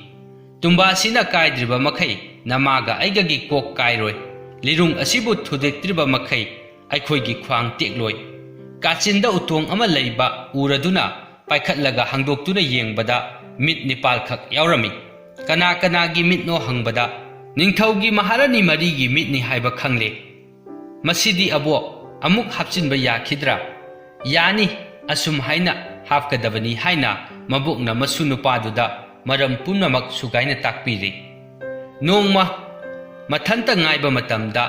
ꯇꯨꯝꯕꯥꯁꯤꯅ ꯀꯥꯏꯗ꯭ꯔꯤꯕ ꯃꯈꯩ ꯅꯃꯥꯒ ꯑꯩꯒꯒꯤ ꯀꯣꯛ ꯀꯥꯏꯔꯣꯏ꯫ ꯂꯤꯔꯨꯡ ꯑꯁꯤꯕꯨ ꯊꯨꯗꯦꯛꯇ꯭ꯔꯤꯕ ꯃꯈꯩ ꯑꯩꯈꯣꯏꯒꯤ ꯈ꯭ꯋꯥꯡ ꯇꯦꯛꯂꯣꯏ꯫ ꯀꯥꯆꯤꯟꯗ ꯎꯇꯣꯡ ꯑꯃ ꯂꯩꯕ ꯎꯔꯗꯨꯅ ꯄꯥꯏꯈꯠꯂꯒ ꯍꯥꯡꯗꯣꯛꯇꯨꯅ ꯌꯦꯡꯕꯗ ꯃꯤꯠ ꯅꯤꯄꯥꯜꯈꯛ ꯌꯥꯎꯔꯝꯃꯤ꯫ ꯀꯅꯥ ꯀꯅꯥꯒꯤ ꯃꯤꯠꯅꯣ ꯍꯪꯕꯗ, "ꯅꯤꯡꯊꯧꯒꯤ ꯃꯍꯥꯔꯥꯅꯤ ꯃꯔꯤꯒꯤ ꯃꯤꯠꯅꯤ" ꯍꯥꯏꯕ ꯈꯪꯂꯦ꯫ "ꯃꯁꯤꯗꯤ ꯑꯕꯣꯛ ꯑꯃꯨꯛ ꯍꯥꯞꯆꯤꯟꯕ ꯌꯥꯈꯤꯗ꯭ꯔꯥ?" "ꯌꯥꯅꯤ, ꯑꯁꯨꯝ ꯍꯥꯏꯅ ꯍꯥꯞꯀꯗꯕꯅꯤ" ꯍꯥꯏꯅ ꯃꯕꯣꯛꯅ ꯃꯁꯨ ꯅꯨꯄꯥꯗꯨꯗ ꯃꯔꯝ ꯄꯨꯝꯅꯃꯛ ꯁꯨꯒꯥꯏꯅ ꯇꯥꯛꯄꯤꯔꯦ꯫ ꯅꯣꯡꯃ ꯃꯊꯟꯇ ꯉꯥꯏꯕ ꯃꯇꯝꯗ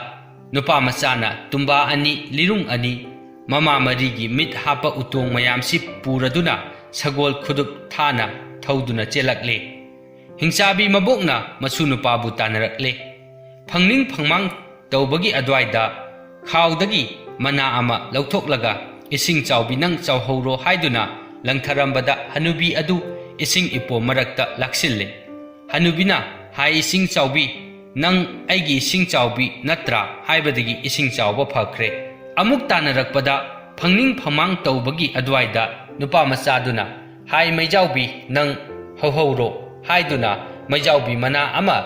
ꯅꯨꯄꯥ ꯃꯆꯥꯅ ꯇꯨꯝꯕꯥ ꯑꯅꯤ, ꯂꯤꯔꯨꯡ ꯑꯅꯤ, ꯃꯃꯥ ꯃꯔꯤꯒꯤ ꯃꯤꯠ ꯍꯥꯞꯄ ꯎꯇꯣꯡ ꯃꯌꯥꯝꯁꯤ ꯄꯨꯔꯗꯨꯅ ꯁꯒꯣꯜ ꯈꯨꯗꯨꯞ ꯊꯥꯅ ꯊꯧꯗꯨꯅ ꯆꯦꯜꯂꯛꯂꯦ꯫ ꯍꯤꯡꯆꯥꯕꯤ ꯃꯕꯣꯛꯅ ꯃꯁꯨ ꯅꯨꯄꯥꯕꯨ ꯇꯥꯟꯅꯔꯛꯂꯦ꯫ ꯐꯪꯅꯤꯡ ꯐꯪꯃꯥꯡ ꯇꯧꯕꯒꯤ ꯑꯗꯨꯋꯥꯏꯗ ꯈꯥꯎꯗꯒꯤ ꯃꯅꯥ ꯑꯃ ꯂꯧꯊꯣꯛꯂꯒ, "ꯏꯁꯤꯡ ꯆꯥꯎꯕꯤ, ꯅꯪ ꯆꯥꯎꯍꯧꯔꯣ" ꯍꯥꯏꯗꯨꯅ ꯂꯪꯊꯔꯝꯕꯗ ꯍꯅꯨꯕꯤ ꯑꯗꯨ ꯏꯁꯤꯡ ꯏꯄꯣꯝ ꯃꯔꯛꯇ ꯂꯥꯛꯁꯤꯜꯂꯦ꯫ ꯍꯅꯨꯕꯤꯅ, "ꯍꯥꯏ ꯏꯁꯤꯡ ꯆꯥꯎꯕꯤ, ꯅꯪ ꯑꯩꯒꯤ ꯏꯁꯤꯡ ꯆꯥꯎꯕꯤ ꯅꯠꯇ꯭ꯔꯥ?" ꯍꯥꯏꯕꯗꯒꯤ ꯏꯁꯤꯡ ꯆꯥꯎꯕ ꯐꯈ꯭ꯔꯦ꯫ ꯑꯃꯨꯛ ꯇꯥꯟꯅꯔꯛꯄꯗ ꯐꯪꯅꯤꯡ ꯐꯪꯃꯥꯡ ꯇꯧꯕꯒꯤ ꯑꯗꯨꯋꯥꯏꯗ ꯅꯨꯄꯥ ꯃꯆꯥꯗꯨꯅ, "ꯍꯥꯏ ꯃꯩꯖꯥꯎꯕꯤ, ꯅꯪ ꯍꯧꯍꯧꯔꯣ" ꯍꯥꯏꯗꯨꯅ ꯃꯩꯖꯥꯎꯕꯤ ꯃꯅꯥ ꯑꯃ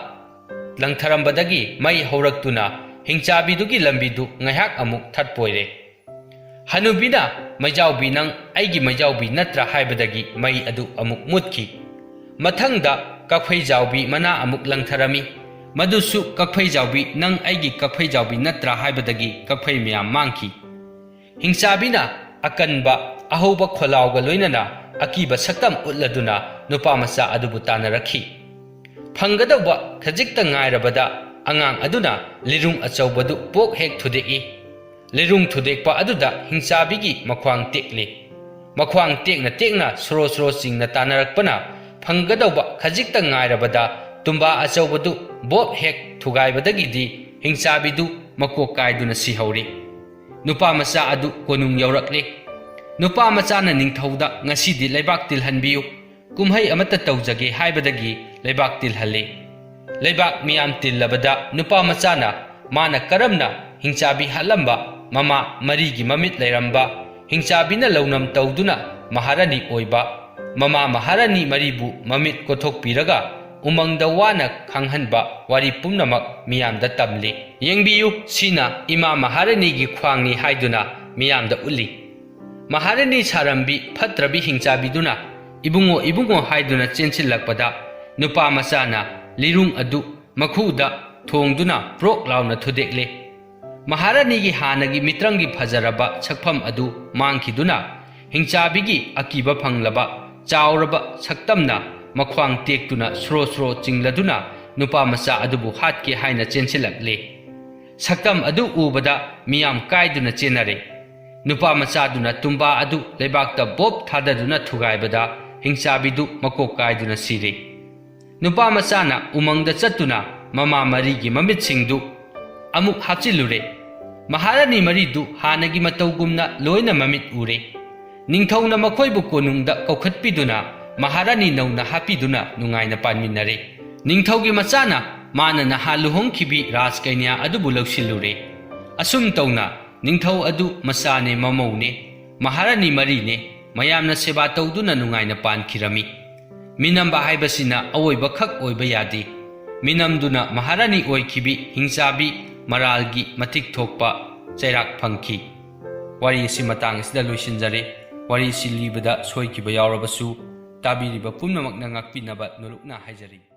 ꯂꯪꯊꯔꯝꯕꯗꯒꯤ ꯃꯩ ꯍꯧꯔꯛꯇꯨꯅ ꯍꯤꯡꯆꯥꯕꯤꯗꯨꯒꯤ ꯂꯝꯕꯤꯗꯨ ꯉꯥꯏꯍꯥꯛ ꯑꯃꯨꯛ ꯊꯠꯄ ꯑꯣꯏꯔꯦ꯫ ꯍꯅꯨꯕꯤꯅ, "ꯃꯩꯖꯥꯎꯕꯤ, ꯅꯪ ꯑꯩꯒꯤ ꯃꯩꯖꯥꯎꯕꯤ ꯅꯠꯇ꯭ꯔꯥ?" ꯍꯥꯏꯕꯗꯒꯤ ꯃꯩ ꯑꯗꯨ ꯑꯃꯨꯛ ꯃꯨꯠꯈꯤ꯫ ꯃꯊꯪꯗ ꯀꯛꯐꯩꯖꯥꯎꯕꯤ ꯃꯅꯥ ꯑꯃꯨꯛ ꯂꯪꯊꯔꯝꯃꯤ꯫ ꯃꯗꯨꯁꯨ, "ꯀꯛꯐꯩꯖꯥꯎꯕꯤ, ꯅꯪ ꯑꯩꯒꯤ ꯀꯛꯐꯩꯖꯥꯎꯕꯤ ꯅꯠꯇ꯭ꯔꯥ?" ꯍꯥꯏꯕꯗꯒꯤ ꯀꯛꯐꯩ ꯃꯌꯥꯝ ꯃꯥꯡꯈꯤ꯫ ꯍꯤꯡꯆꯥꯕꯤꯅ ꯑꯀꯟꯕ ꯑꯍꯧꯕ ꯈꯣꯜꯂꯥꯎꯒ ꯂꯣꯏꯅꯅ ꯑꯀꯤꯕ ꯁꯛꯇꯝ ꯎꯠꯂꯗꯨꯅ ꯅꯨꯄꯥ ꯃꯆꯥ ꯑꯗꯨꯕꯨ ꯇꯥꯟꯅꯔꯛꯈꯤ꯫ ꯐꯪꯒꯗꯧꯕ ꯈꯖꯤꯛꯇ ꯉꯥꯏꯔꯕꯗ ꯑꯉꯥꯡ ꯑꯗꯨꯅ ꯂꯤꯔꯨꯡ ꯑꯆꯧꯕꯗꯨ ꯄꯣꯛ ꯍꯦꯛ ꯊꯨꯗꯦꯛꯏ꯫ ꯂꯤꯔꯨꯡ ꯊꯨꯗꯦꯛꯄ ꯑꯗꯨꯗ ꯍꯤꯡꯆꯥꯕꯤꯒꯤ ꯃꯈ꯭ꯋꯥꯡ ꯇꯦꯛꯂꯤ꯫ ꯃꯈ꯭ꯋꯥꯡ ꯇꯦꯛꯅ ꯇꯦꯛꯅ ꯁꯣꯔꯣ ꯁꯣꯔꯣ ꯆꯤꯡꯅ ꯇꯥꯟꯅꯔꯛꯄꯅ ꯐꯪꯒꯗꯧꯕ ꯈꯖꯤꯛꯇ ꯉꯥꯏꯔꯕꯗ ꯇꯨꯝꯕꯥ ꯑꯆꯧꯕꯗꯨ ꯕꯣꯞ ꯍꯦꯛ ꯊꯨꯒꯥꯏꯕꯗꯒꯤꯗꯤ ꯍꯤꯡꯆꯥꯕꯤꯗꯨ ꯃꯀꯣꯛ ꯀꯥꯏꯗꯨꯅ ꯁꯤꯍꯧꯔꯤ꯫ ꯅꯨꯄꯥ ꯃꯆꯥ ꯑꯗꯨ ꯀꯣꯅꯨꯡ ꯌꯧꯔꯛꯂꯦ꯫ ꯅꯨꯄꯥ ꯃꯆꯥꯅ ꯅꯤꯡꯊꯧꯗ, "ꯉꯁꯤꯗꯤ ꯂꯩꯕꯥꯛ ꯇꯤꯜꯍꯟꯕꯤꯌꯨ, ꯀꯨꯝꯍꯩ ꯑꯃꯠꯇ ꯇꯧꯖꯒꯦ" ꯍꯥꯏꯕꯗꯒꯤ ꯂꯩꯕꯥꯛ ꯇꯤꯜꯍꯜꯂꯦ꯫ ꯂꯩꯕꯥꯛ ꯃꯤꯌꯥꯝ ꯇꯤꯜꯂꯕꯗ ꯅꯨꯄꯥ ꯃꯆꯥꯅ ꯃꯥꯅ ꯀꯔꯝꯅ ꯍꯤꯡꯆꯥꯕꯤ ꯍꯥꯠꯂꯝꯕ, ꯃꯃꯥ ꯃꯔꯤꯒꯤ ꯃꯃꯤꯠ ꯂꯩꯔꯝꯕ, ꯍꯤꯡꯆꯥꯕꯤꯅ ꯂꯧꯅꯝ ꯇꯧꯗꯨꯅ ꯃꯍꯥꯔꯥꯅꯤ ꯑꯣꯏꯕ, ꯃꯃꯥ ꯃꯍꯥꯔꯥꯅꯤ ꯃꯔꯤꯕꯨ ꯃꯃꯤꯠ ꯀꯣꯊꯣꯛꯄꯤꯔꯒ ꯎꯃꯪꯗ ꯋꯥꯅ ꯈꯥꯡꯍꯟꯕ ꯋꯥꯔꯤ ꯄꯨꯝꯅꯃꯛ ꯃꯤꯌꯥꯝꯗ ꯇꯝꯂꯤ꯫ ꯌꯦꯡꯕꯤꯌꯨ, ꯁꯤꯅ ꯏꯃꯥ ꯃꯍꯥꯔꯥꯅꯤꯒꯤ ꯈ꯭ꯋꯥꯡꯅꯤ ꯍꯥꯏꯗꯨꯅ ꯃꯤꯌꯥꯝꯗ ꯎꯠꯂꯤ꯫ ꯃꯍꯥꯔꯥꯅꯤ ꯁꯥꯔꯝꯕꯤ ꯐꯠꯇ꯭ꯔꯕꯤ ꯍꯤꯡꯆꯥꯕꯤꯗꯨꯅ "ꯏꯕꯨꯡꯉꯣ, ꯏꯕꯨꯡꯉꯣ" ꯍꯥꯏꯗꯨꯅ ꯆꯦꯟꯁꯤꯜꯂꯛꯄꯗ, ꯅꯨꯄꯥ ꯃꯆꯥꯅ ꯂꯤꯔꯨꯡ ꯑꯗꯨ ꯃꯈꯨꯗ ꯊꯣꯡꯗꯨꯅ ꯄ꯭ꯔꯣꯛ ꯂꯥꯎꯅ ꯊꯨꯗꯦꯛꯂꯦ꯫ ꯃꯍꯥꯔꯥꯅꯤꯒꯤ ꯍꯥꯟꯅꯒꯤ ꯃꯤꯇ꯭ꯔꯪꯒꯤ ꯐꯖꯔꯕ ꯁꯛꯐꯝ ꯑꯗꯨ ꯃꯥꯡꯈꯤꯗꯨꯅ, ꯍꯤꯡꯆꯥꯕꯤꯒꯤ ꯑꯀꯤꯕ ꯐꯪꯂꯕ ꯆꯥꯎꯔꯕ ꯁꯛꯇꯝꯅ ꯃꯈ꯭ꯋꯥꯡ ꯇꯦꯛꯇꯨꯅ ꯁ꯭ꯔꯣ ꯁ꯭ꯔꯣ ꯆꯤꯡꯂꯗꯨꯅ ꯅꯨꯄꯥ ꯃꯆꯥ ꯑꯗꯨꯕꯨ ꯍꯥꯠꯀꯦ ꯍꯥꯏꯅ ꯆꯦꯟꯁꯤꯜꯂꯛꯂꯦ꯫ ꯁꯛꯇꯝ ꯑꯗꯨ ꯎꯕꯗ ꯃꯤꯌꯥꯝ ꯀꯥꯏꯗꯨꯅ ꯆꯦꯟꯅꯔꯦ꯫ ꯅꯨꯄꯥ ꯃꯆꯥꯗꯨꯅ ꯇꯨꯝꯕꯥ ꯑꯗꯨ ꯂꯩꯕꯥꯛꯇ ꯕꯣꯞ ꯊꯥꯗꯗꯨꯅ ꯊꯨꯒꯥꯏꯕꯗ, ꯍꯤꯡꯆꯥꯕꯤꯗꯨ ꯃꯀꯣꯛ ꯀꯥꯏꯗꯨꯅ ꯁꯤꯔꯦ꯫ ꯅꯨꯄꯥ ꯃꯆꯥꯅ ꯎꯃꯪꯗ ꯆꯠꯇꯨꯅ ꯃꯃꯥ ꯃꯔꯤꯒꯤ ꯃꯃꯤꯠꯁꯤꯡꯗꯨ ꯑꯃꯨꯛ ꯍꯥꯞꯆꯤꯜꯂꯨꯔꯦ꯫ ꯃꯍꯥꯔꯥꯅꯤ ꯃꯔꯤꯗꯨ ꯍꯥꯟꯅꯒꯤ ꯃꯇꯧꯒꯨꯝꯅ ꯂꯣꯏꯅ ꯃꯃꯤꯠ ꯎꯔꯦ꯫ ꯅꯤꯡꯊꯧꯅ ꯃꯈꯣꯏꯕꯨ ꯀꯣꯅꯨꯡꯗ ꯀꯧꯈꯠꯄꯤꯗꯨꯅ ꯃꯍꯥꯔꯥꯅꯤ ꯅꯧꯅ ꯍꯥꯞꯄꯤꯗꯨꯅ ꯅꯨꯡꯉꯥꯏꯅ ꯄꯥꯟꯃꯤꯟꯅꯔꯦ꯫ ꯅꯤꯡꯊꯧꯒꯤ ꯃꯆꯥꯅ ꯃꯥꯅ ꯅꯍꯥꯟ ꯂꯨꯍꯣꯡꯈꯤꯕꯤ ꯔꯥꯖꯀꯩꯅ꯭ꯌꯥ ꯑꯗꯨꯕꯨ ꯂꯧꯁꯤꯜꯂꯨꯔꯦ꯫ ꯑꯁꯨꯝ ꯇꯧꯅ ꯅꯤꯡꯊꯧ ꯑꯗꯨ ꯃꯆꯥꯅꯦ, ꯃꯃꯧꯅꯦ, ꯃꯍꯥꯔꯥꯅꯤ ꯃꯔꯤꯅꯦ, ꯃꯌꯥꯝꯅ ꯁꯦꯕꯥ ꯇꯧꯗꯨꯅ ꯅꯨꯡꯉꯥꯏꯅ ꯄꯥꯟꯈꯤꯔꯝꯃꯤ꯫ ꯃꯤꯅꯝꯕ ꯍꯥꯏꯕꯁꯤꯅ ꯑꯋꯣꯏꯕꯈꯛ ꯑꯣꯏꯕ ꯌꯥꯗꯦ꯫ ꯃꯤꯅꯝꯗꯨꯅ ꯃꯍꯥꯔꯥꯅꯤ ꯑꯣꯏꯈꯤꯕꯤ ꯍꯤꯡꯆꯥꯕꯤ ꯃꯔꯥꯜꯒꯤ ꯃꯇꯤꯛ ꯊꯣꯛꯄ ꯆꯩꯔꯥꯛ ꯐꯪꯈꯤ꯫ ꯋꯥꯔꯤ ꯑꯁꯤ ꯃꯇꯥꯡ ꯑꯁꯤꯗ ꯂꯣꯏꯁꯤꯟꯖꯔꯦ꯫ ꯋꯥꯔꯤ ꯑꯁꯤ ꯂꯤꯕꯗ ꯁꯣꯏꯈꯤꯕ ꯌꯥꯎꯔꯕꯁꯨ, ꯇꯥꯕꯤꯔꯤꯕ ꯄꯨꯝꯅꯃꯛꯅ ꯉꯥꯛꯄꯤꯅꯕ ꯅꯣꯂꯨꯛꯅ ꯍꯥꯏꯖꯔꯤ꯫